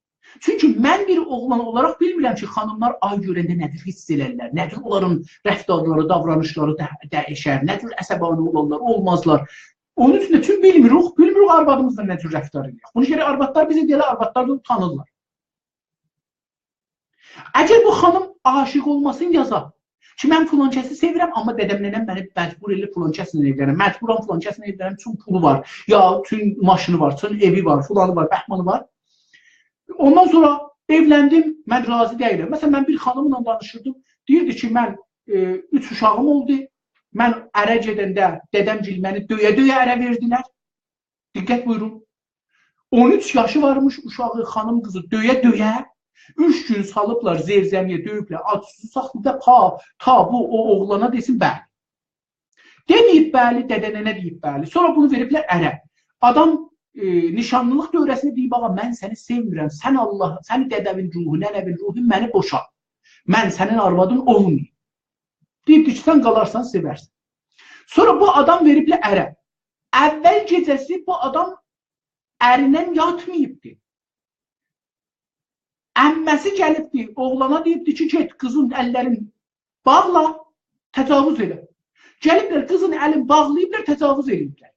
چونکی من بیر اوغلان اولاراق بیلمیرم کی، خانیملار آی گؤرنده نه جور حیس ائلرلر، نه جور اونلارین رفتارلاری، داورانیشلاری ده-، دییشر، نه جور عصبانی اولارلار، اولمازلار. اونون اوچون ده چون بیلمیریک، بیلمیریک آروادیمیزلا نه جور رفتار ائدیریک. بونو گرک آروادلار بیزه دئیه‌لر، آروادلار دا اوتانیرلار. اگر بو خانیم عاشق اولماسین یازا کی، من فلان کسی سئویرم، آمما دده‌م ننه‌م منی مجبور ائدیر فلان کسله ائولنم. مجبورام فلان کسله ائولنم، چون پولو وار، یا چون ماشینی وار، چون ائوی وار، فلانی وار، بهمانی وار. اوندان سونرا ائولندیم، من راضی دئییلم. مثلا، من بیر خانیملا دانیشیردیم، دئییردی کی، من، ائ، اوچ اوشاغیم اولدو، من اره گئدنده دده‌م‌گیل منی دؤیه-دؤیه اره وئردیلر. دقت بویورون. اون اوچ یاشی وارمیش اوشاغی، خانیم قیزی دؤیه-دؤیه، اوچ گون سالیبلار زیرزمی‌یه، دؤیوبلر، آج-سوسوز ساخلاییبلار، تا، تا بو او اوغلانا دئسین، بلی. دئمه‌ییب بلی، دده ننه دئییب بلی. سونرا بونو وئریبلر اره. آدام، ائ، نیشانلیلیق دؤوره‌سینده دئییب، «آغا، من سنی سئومیرم، سن الله، سن دده‌وین روحو، ننه‌وین روحو، منی بوشا. من سنین آروادین اولماییم.» دئییبدی کی، سن قالارسان، سئورسن. سونرا بو آدام وئریبلر اره. اول گئجه‌سی بو آدام ارینن یاتماییبدی. عمه‌سی گلیبدی، اوغلانا دئییبدی کی، گئت، قیزین اللرین باغلا، تجاوز ائله. گلیبلر، قیزین الین باغلاییبلار، تجاوز ائله‌ییبلر.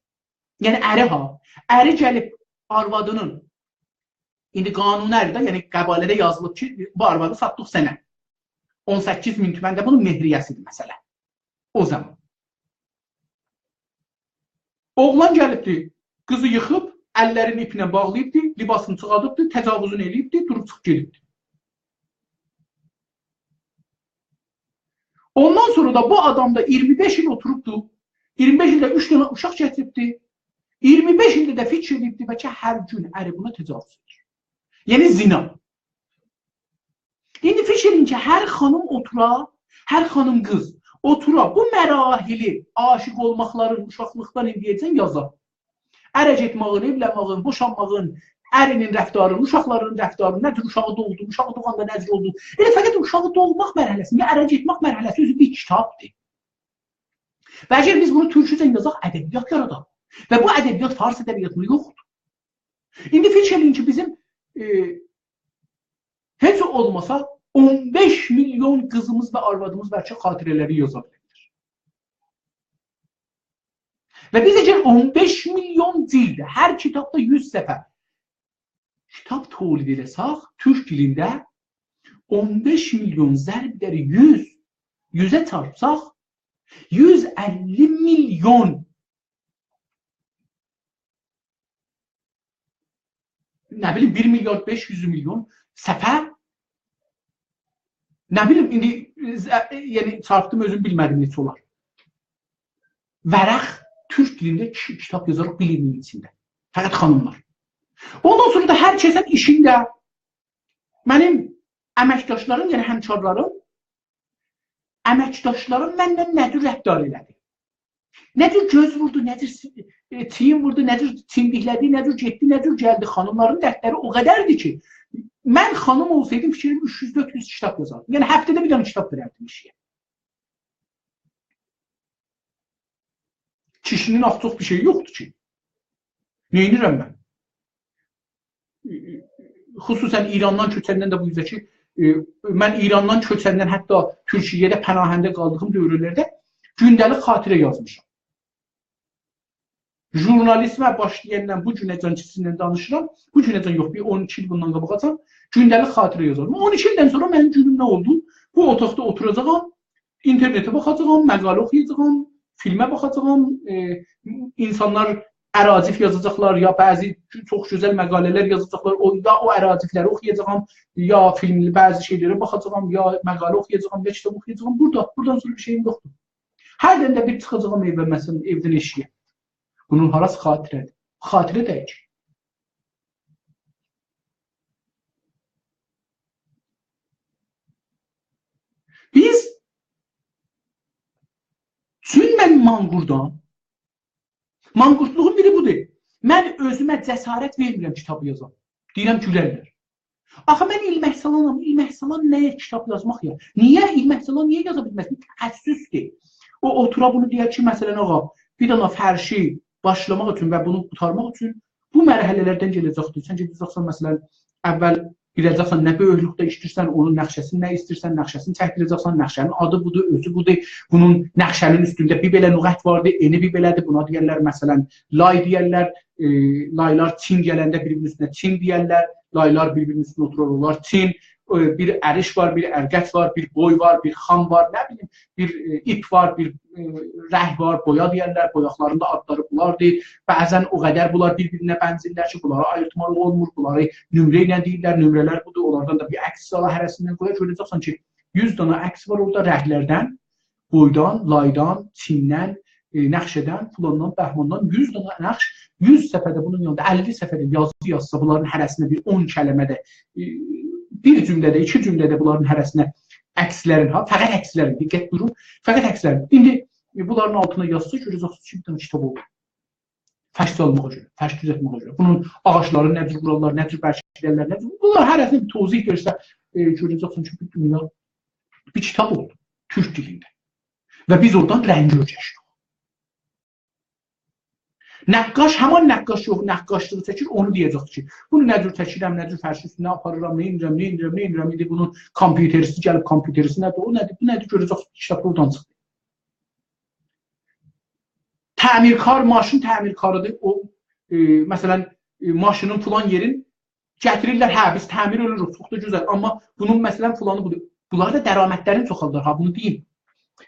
یعنی اره ها، اره گلیب آروادینین، ایندی قانونی اره ده، یعنی قباله‌ده یازیلیب کی، بو آروادی ساتدیق سنه. اون سککیز مین تومن ده بونون مهریه‌سیدیر، مثلا. او زامان. اوغلان گلیبدی، قیزی ییخیب، اللرینی ایپله باغلاییبدی، لباسینی چیخاردیبدی، تجاوزونو ائله‌ییبدی، دوروب چیخیب گئدیبدی. اوندان سونرا دا بو آدام دا اییرمی بئش ایل اوتوروبدو، اییرمی بئش ایلده اوچ دنه اوشاق گتیریبدی، اییرمی بئش ایلده ده فیکیر ائدیبدی، بلکه هر گون اری بونا تجاوز ائدیر. یعنی زنا. ایندی فیکیر ائدین کی، هر خانیم اوتورا، هر خانیم قیز اوتورا، بو مراحلی، عاشق اولماقلارین اوشاقلیقدان ایندییه‌جن یازا. اره گئتمه‌یین، ائولنمه‌یین، بوشانماغین، ارینین رفتارین، اوشاقلارین رفتارین، نه جور اوشاغی دوغدو، اوشاغی دوغاندا نه جور اولدو. ائله فقط اوشاغی دوغماق مرحله‌سینده، اره گئتمک مرحله‌سی اؤزو بیر کیتابدیر. و اگر بیز بونو تورکوجه یازاق، ادبیات یاراداق. و بو ادبیات فارس ادبیاتیندا یوخدور. ایندی فیکیر ائدین کی، بیزیم، ائ، هئچ اولماسا اون بئش میلیون قیزیمیز و آروادیمیز بلکه خاطره‌لری یازا بیلرلر. و بیز اگر اون بئش میلیون جیلده، هر کیتابدا یوز صفحه کیتاب تولید ائله‌سک، تورک دیلینده اون بئش میلیون ضرب ائدر یوز، یوزه چارپساق، یوز اللی میلیون، نه بیلیم، بیر میلیارد بئش یوز میلیون صفحه، نه بیلیم، ایندی، ائ، یعنی چارپدیم، اؤزوم بیلمه‌دیم نئچه اولار. ورق تورک دیلینده کی-، کیتاب یازاریق بیر ایلین ایچینده. فقط خانیملار. اوندان سونرا دا هر کسین ایشینده، منیم امکداشلاریم، یعنی همکارلاریم، امکداشلاریم منله نه جور رفتار ائله‌دی؟ نه جور گؤز ووردو، نه جور سی-، ائ، چیین ووردو، نه جور چیندیکله‌دی، نه جور گئتدی، نه جور گلدی؟ خانیملارین دردلری او قدردیر کی، من خانیم اولسایدیم، فیکریم اوچ یوز، دؤرد یوز کیتاب یازاردیم. یعنی هفته‌ده بیر دنه کیتاب وئرردیم ایشییه. کیشی‌نین آرتیق بیر شئیی یوخدور کی. نئینیرم من؟ خصوصاً ایراندان کؤچندن ده بو اوزه کی، ائ، من ایراندان کؤچندن، حتی تورکیه‌ده پناهنده قالدیغیم دؤورلرده گونده‌لیک خاطره یازمیشام. ژورنالیزمه باشلایاندان بو گونه‌جن کی سیزینله دانیشیرام، بو گونه‌جن یوخ، بیر اون ایکی ایل بوندان قاباغاجان گونده‌لیک خاطره یازارام. اون ایکی ایلدن سونرا منیم گونوم نه اولدو؟ بو اوتاقدا اوتوراجاغام، اینترنته باخاجاغام، مقاله اوخویاجاغام، فیلمه باخاجاغام، ائ، اینسانلار اراجیف یازاجاقلار، یا بعضی چوخ گؤزل مقاله‌لر یازاجاقلار، او، یا او اراجیفلری اوخویاجاغام، یا فیلملی بعضی شئیلره باخاجاغام، یا مقاله اوخویاجاغام، یا کیتاب اوخویاجاغام. بورادا، بورادان سونرا بیر شئییم یوخدور. هر دنه بیر چیخاجاغام ائوه، مثلاً، ائودن ائشیگه. بونون هاراسی خاطره‌دیر؟ خاطره دئییل کی. بیز، چون من مانقورتام، مانقورتلوغون بیری بودور. من اؤزومه جسارت وئرمیرم کیتاب یازام. دئییرم، گولرلر. آخی من ایلمه‌سالانام، ایلمه‌سالان نه‌یه کیتاب یازماق یا؟ نییه ایلمه‌سالان، نییه یازا بیلمز؟ بیر تأسفدور. او اوتورا بونو دئیر کی، مثلاً، آغا، بیر دنه فرشی باشلاماق اوچون و بونو قوتارماق اوچون بو مرحله‌لردن گله‌جکدیر. سن گئده‌جکسن، مثلاً، اول بیله‌جکسن نه بؤیوکلوکده ایسته‌ییرسن، اونون نقشه‌سینی نه ایسته‌ییرسن، نقشه‌سینی چکدیره‌جکسن، نقشه‌نین آدی بودور، اؤزو بودور. بونون نقشه‌نین اوستونده بیر بئله نقط واردیر، انی بیر بئله‌دیر. بونا دئیرلر، مثلاً، لای دئیرلر، ائ، لایلار چین گلنده بیر-بیرینین اوستونه چین دئیرلر، لایلار بیر-بیرینین اوستونه اوتورار، اولار چین. ائ، بیر اریش وار، بیر ارگچ وار، بیر بوی وار، بیر خام وار، نه بیلیم، بیر، ائ، ایپ وار، بیر، ائ، رنگ وار، بویا دئیرلر، بویاقلارین دا آدلاری بولاردیر. بعضاً او قدر بونلار بیر-بیرینه بنزیرلر کی، بونلاری آییرتماق اولمور، بونلاری نمره ایله دئییرلر، نمره‌لر بودور، اونلاردان دا بیر عکس سالا هره‌سیندن قویا، گؤره‌جکسن کی، یوز دنه عکس وار اورادا رنگلردن، بویدان، لایدان، چیندن، ائ، نقشه‌دن، فلاندان، بهماندان یوز دنه نقش، یوز صفحه‌ده بونون یانیندا اللی صفحه‌ده یازی یازسا، بونلارین هره‌سینه بیر اون کلمه‌ده، ائ، بیر جمله‌ده، ایکی جمله‌ده بونلارین هره‌سینه عکسلرین، ها، فقط عکسلرین، دقت بویورون، فقط عکسلرین. ایندی، ائ، بونلارین آلتینا یازسا، گؤره‌جکسینیز کی، بیر دنه کیتاب اولور. فرش سالماغا گؤره، فرش دوزلتمه‌یه گؤره. بونون آغاجلاری نه جور قورارلار، نه جور برکیدرلر، نه جور. بونلار هره‌سینی بیر توضیح وئرسه، ائ، گؤره‌جکسن کی، بیر دونیا بیر کیتاب اولدو تورک دیلینده. و بیز اورادان رنگ اؤیرشدیک. نقاش همان نقاش یوخ، نقاشلیغی چکیر، اونو دئیه‌جک کی، بونو نه جور چکیرم، نه جور فرشین اوستونه آپاریرام، نه ائدیرم، نه ائدیرم، نه ائدیرم. ایندی بونون کامپیوتریستی گلیب، کامپیوتریستی نه‌دیر، او نه‌دیر، بو نه‌دیر، گؤره‌جک کیتابدا اورادان چیخدی. تعمیرکار، ماشین تعمیرکاری‌دیر. او، ائ، مثلاً، ائ، ماشینین فلان یئرین گتیریرلر، هه، بیز تعمیر ائدیریک، چوخ دا گؤزل. آمما بونون، مثلاً، فلانی بودور. بونلار دا درآمدلرین چوخالدار، ها، بونو دئییم.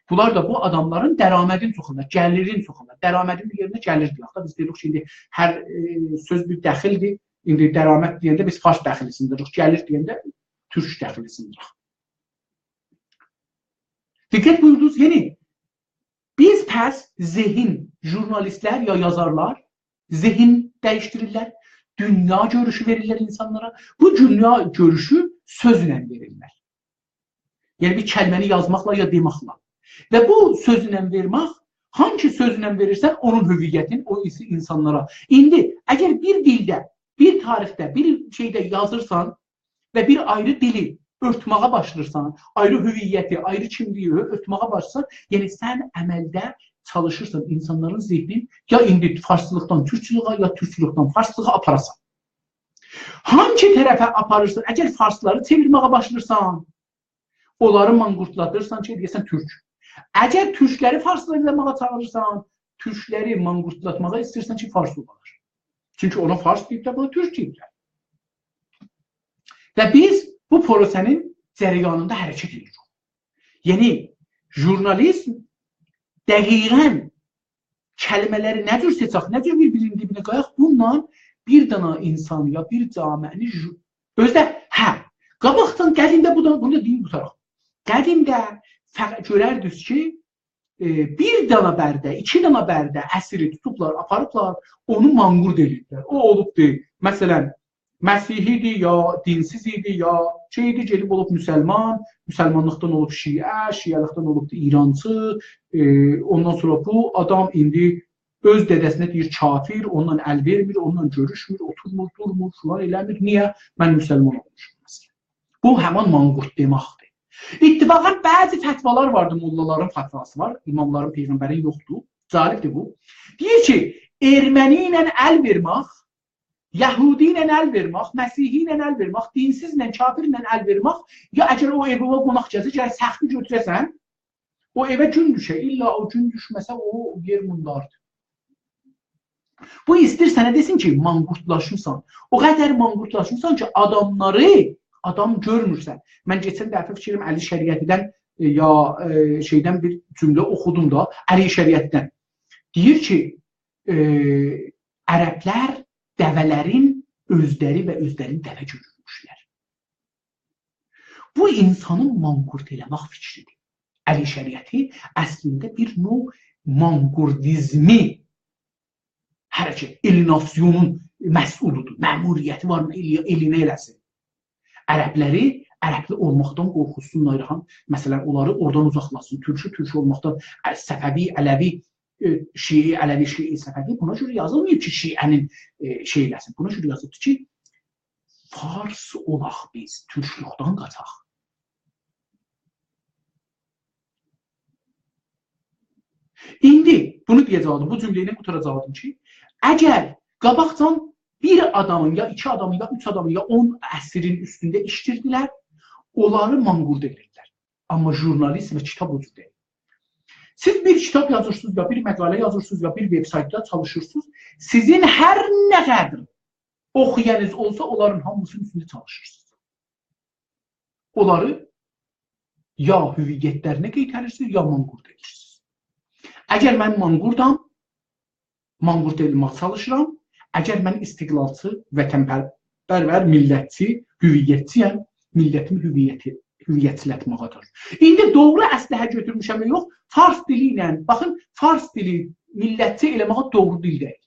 بونلار دا بو آداملارین درآمدین چوخالدار، گلیرین چوخالدار. درآمدین بیر یئرینه گلیر دئیک ده. بیز دئییریک کی، ایندی هر، ائ، سؤز بیر دخیلدیر. ایندی درآمد دئینده بیز فارس دخیلی سیندیریریق، گلیر دئینده تورک دخیلی سیندیریریق. دقت بویوردونوز، یعنی بیز پس ذهین، ژورنالیستلر یا یازارلار ذهین دییشدیریرلر، دونیا گؤروشو وئریرلر اینسانلارا. بو دونیا گؤروشو سؤزله وئریرلر. یعنی بیر کلمه‌نی یازماقلا یا دئمکله. و بو سؤزله وئرمک، هانسی سؤزله وئریرسن، اونون هویتین او ایسی اینسانلارا. ایندی اگر بیر دیلده، بیر تاریخده، بیر شئیده یازیرسان، و بیر آیری دیلی اؤرتمه‌یه باشلاییرسان، آیری هویتی، آیری کیملیگی اؤ-، اؤرتمه‌یه باشلاییرسان، یعنی سن عملده چالیشیرسان اینسانلارین ذهنین یا ایندی فارسلیقدان تورکچولوگه، یا تورکچولوکدن فارسلیغا آپاراسان. هانسی طرفه آپاریرسان، اگر فارسلاری چئویرمه‌یه باشلاییرسان، اونلاری مانقورتلادیرسان کی، دئیه‌سن تورک. اگر تورکلری فارسلیغا چالیشیرسان، تورکلری مانقورتلاتماغا ایسته‌ییرسن کی، فارس اولالار. چونکی اونا فارس دئییبلر، بونا تورک دئییبلر. و بیز بو پروسه‌نین جریانیندا حرکت ائدیریک. یعنی، ژورنالیزم دقیقاً کلمه‌لری نه جور سئچک، نه جور بیر-بیرینین دیبینه قویاق، بونونلا بیر دنه اینسان یا بیر جامعه‌نی ژو-، اؤزو ده، هه، قاباقدان قدیمده بو دا، بونو دا دئییم، قوتاراق. قدیمده فق-، گؤرردینیز کی، ائ، بیر دنه برده، ایکی دنه برده اسیری توتوبلار، آپاریبلار، اونو مانقورت ائله‌ییبلر. او اولوبدو، مثلاً، مسیحی ایدی، یا دینسیز ایدی، یا شئی ایدی، گئدیب اولوب مسلمان، مسلمانلیقدان اولوب شیعه، شیعه‌لیکدن اولوبدو ایرانچی، ائ، اوندان سونرا بو آدام ایندی اؤز دده‌سینه دئییر کافر، اوننان ال وئرمیر، اوننان گؤروشمور، اوتورمور، دورمور، فلان ائله‌میر. نییه؟ من مسلمان اولموشام، مثلاً. بو همان مانقورت دئمکدیر. اتفاقاً بعضی فتوالار واردی، موللالارین فتواسی وار، اماملارین، پیغمبرین یوخدور. جالبدیر بو. دئییر کی، ارمنی ایله ال وئرمک، یهودی ایله ال وئرمک، مسیحی ایله ال وئرمک، دینسیزله، کافرله ال وئرمک، یا اگر او ائوه قوناق گلسه، گرک سختی گؤتوره‌سن، او ائوه گون دوشه، الا او گون دوشمه‌سه، او یئر مونداردیر. بو ایسته‌ییر سنه دئسین کی، مانقورتلاشمیسان. او قدر مانقورتلاشمیسان کی، آداملاری آدام گؤرمورسن. من کئچن دفعه فیکریم علی شریعتی‌دن، ائ، یا، ائ، شئیدن بیر جمله اوخودوم دا، علی شریعتی‌دن. دئییر کی، ائ، عربلر دوه‌لرین اؤزلری و اؤزلرینی دوه گؤرورموشلر. بو اینسانی مانقورت ائله‌مک فیکریدیر. علی شریعتی اصلینده بیر نوع مانقوردیزمی حرکت، الیناسیونون مسئولودور، مأموریتی وار، الی-، الینه ائله‌سین. عربلری، عربلی اولماقدان قورخوتسون، آیری هم، مثلا، اونلاری اورادان اوزاقلاتسین، تورکو تورک اولماقدان، ا، صفوی، علوی، ائ، شیعی، علوی، شیعی، صفوی، بونا گؤره یازیلماییب کی، شیعه‌نین، ائ، شئی ائله‌سین. بونا گؤره یازیلیبدیر کی، فارس اولاق بیز، تورکلوکدن قاچاق. ایندی بونو دئیه‌جکدیم، بو جمله ایله قوتاراجاقدیم کی، اگر قاباقجان بیر آدامین، یا ایکی آدامین، یا اوچ آدامین، یا اون اسیرین اوستونده ایشله‌ییردیلر، اونلاری مانقورت ائدیردیلر. آمما ژورنالیست و کیتاب او جور دئییل. سیز بیر کیتاب یازیرسینیز، یا بیر مقاله یازیرسینیز، یا بیر وب‌سایتدا چالیشیرسینیز، سیزین هر نه قدر اوخویانینیز اولسا، اونلارین هامیسینین اوستونده چالیشیرسینیز. اونلاری یا هویت‌لرینه قئیتریرسینیز، یا مانقورت ائدیرسینیز. اگر من مانقورتام، مانقورت ائله‌مک چالیشیرام. اگر من استقلالچی، وطن‌پرور، میللتچی، هویتچی‌یم، میللتیمی هویتی، هویتچیلتمه‌یه چالیشیرام. ایندی دوغرو اسلحه گؤتورموشم یا یوخ، فارس دیلی ایله، باخین، فارس دیلی میللتچی ائله‌مه‌یه دوغرو دیل دئییل.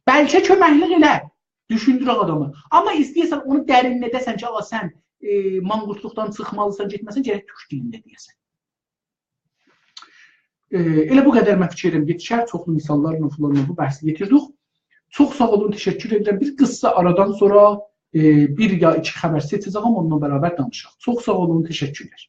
بلکه کؤمکلیک ائلر، دوشوندورر آدامی. آمما ایسته‌ییرسن اونو درینله‌ده‌سن کی، آغا، سن، ائ، مانقورتلوقدان چیخمالیسان، گئتمه‌سن، گرک تورک دیلینده دئیه‌سن. ائ، ائله بو قدر من فیکر ائدیرم، یئتیشر، چوخلو مثاللارلا فلانلا بو بحثی یئتیردیک. چوخ ساغ اولون، تشکر ائدیرم. بیر قیسا آرادان سونرا، ائ، بیر یا ایکی خبر سئچه‌جه‌یم، اونونلا برابر دانیشاق. چوخ ساغ اولون، تشکرلر.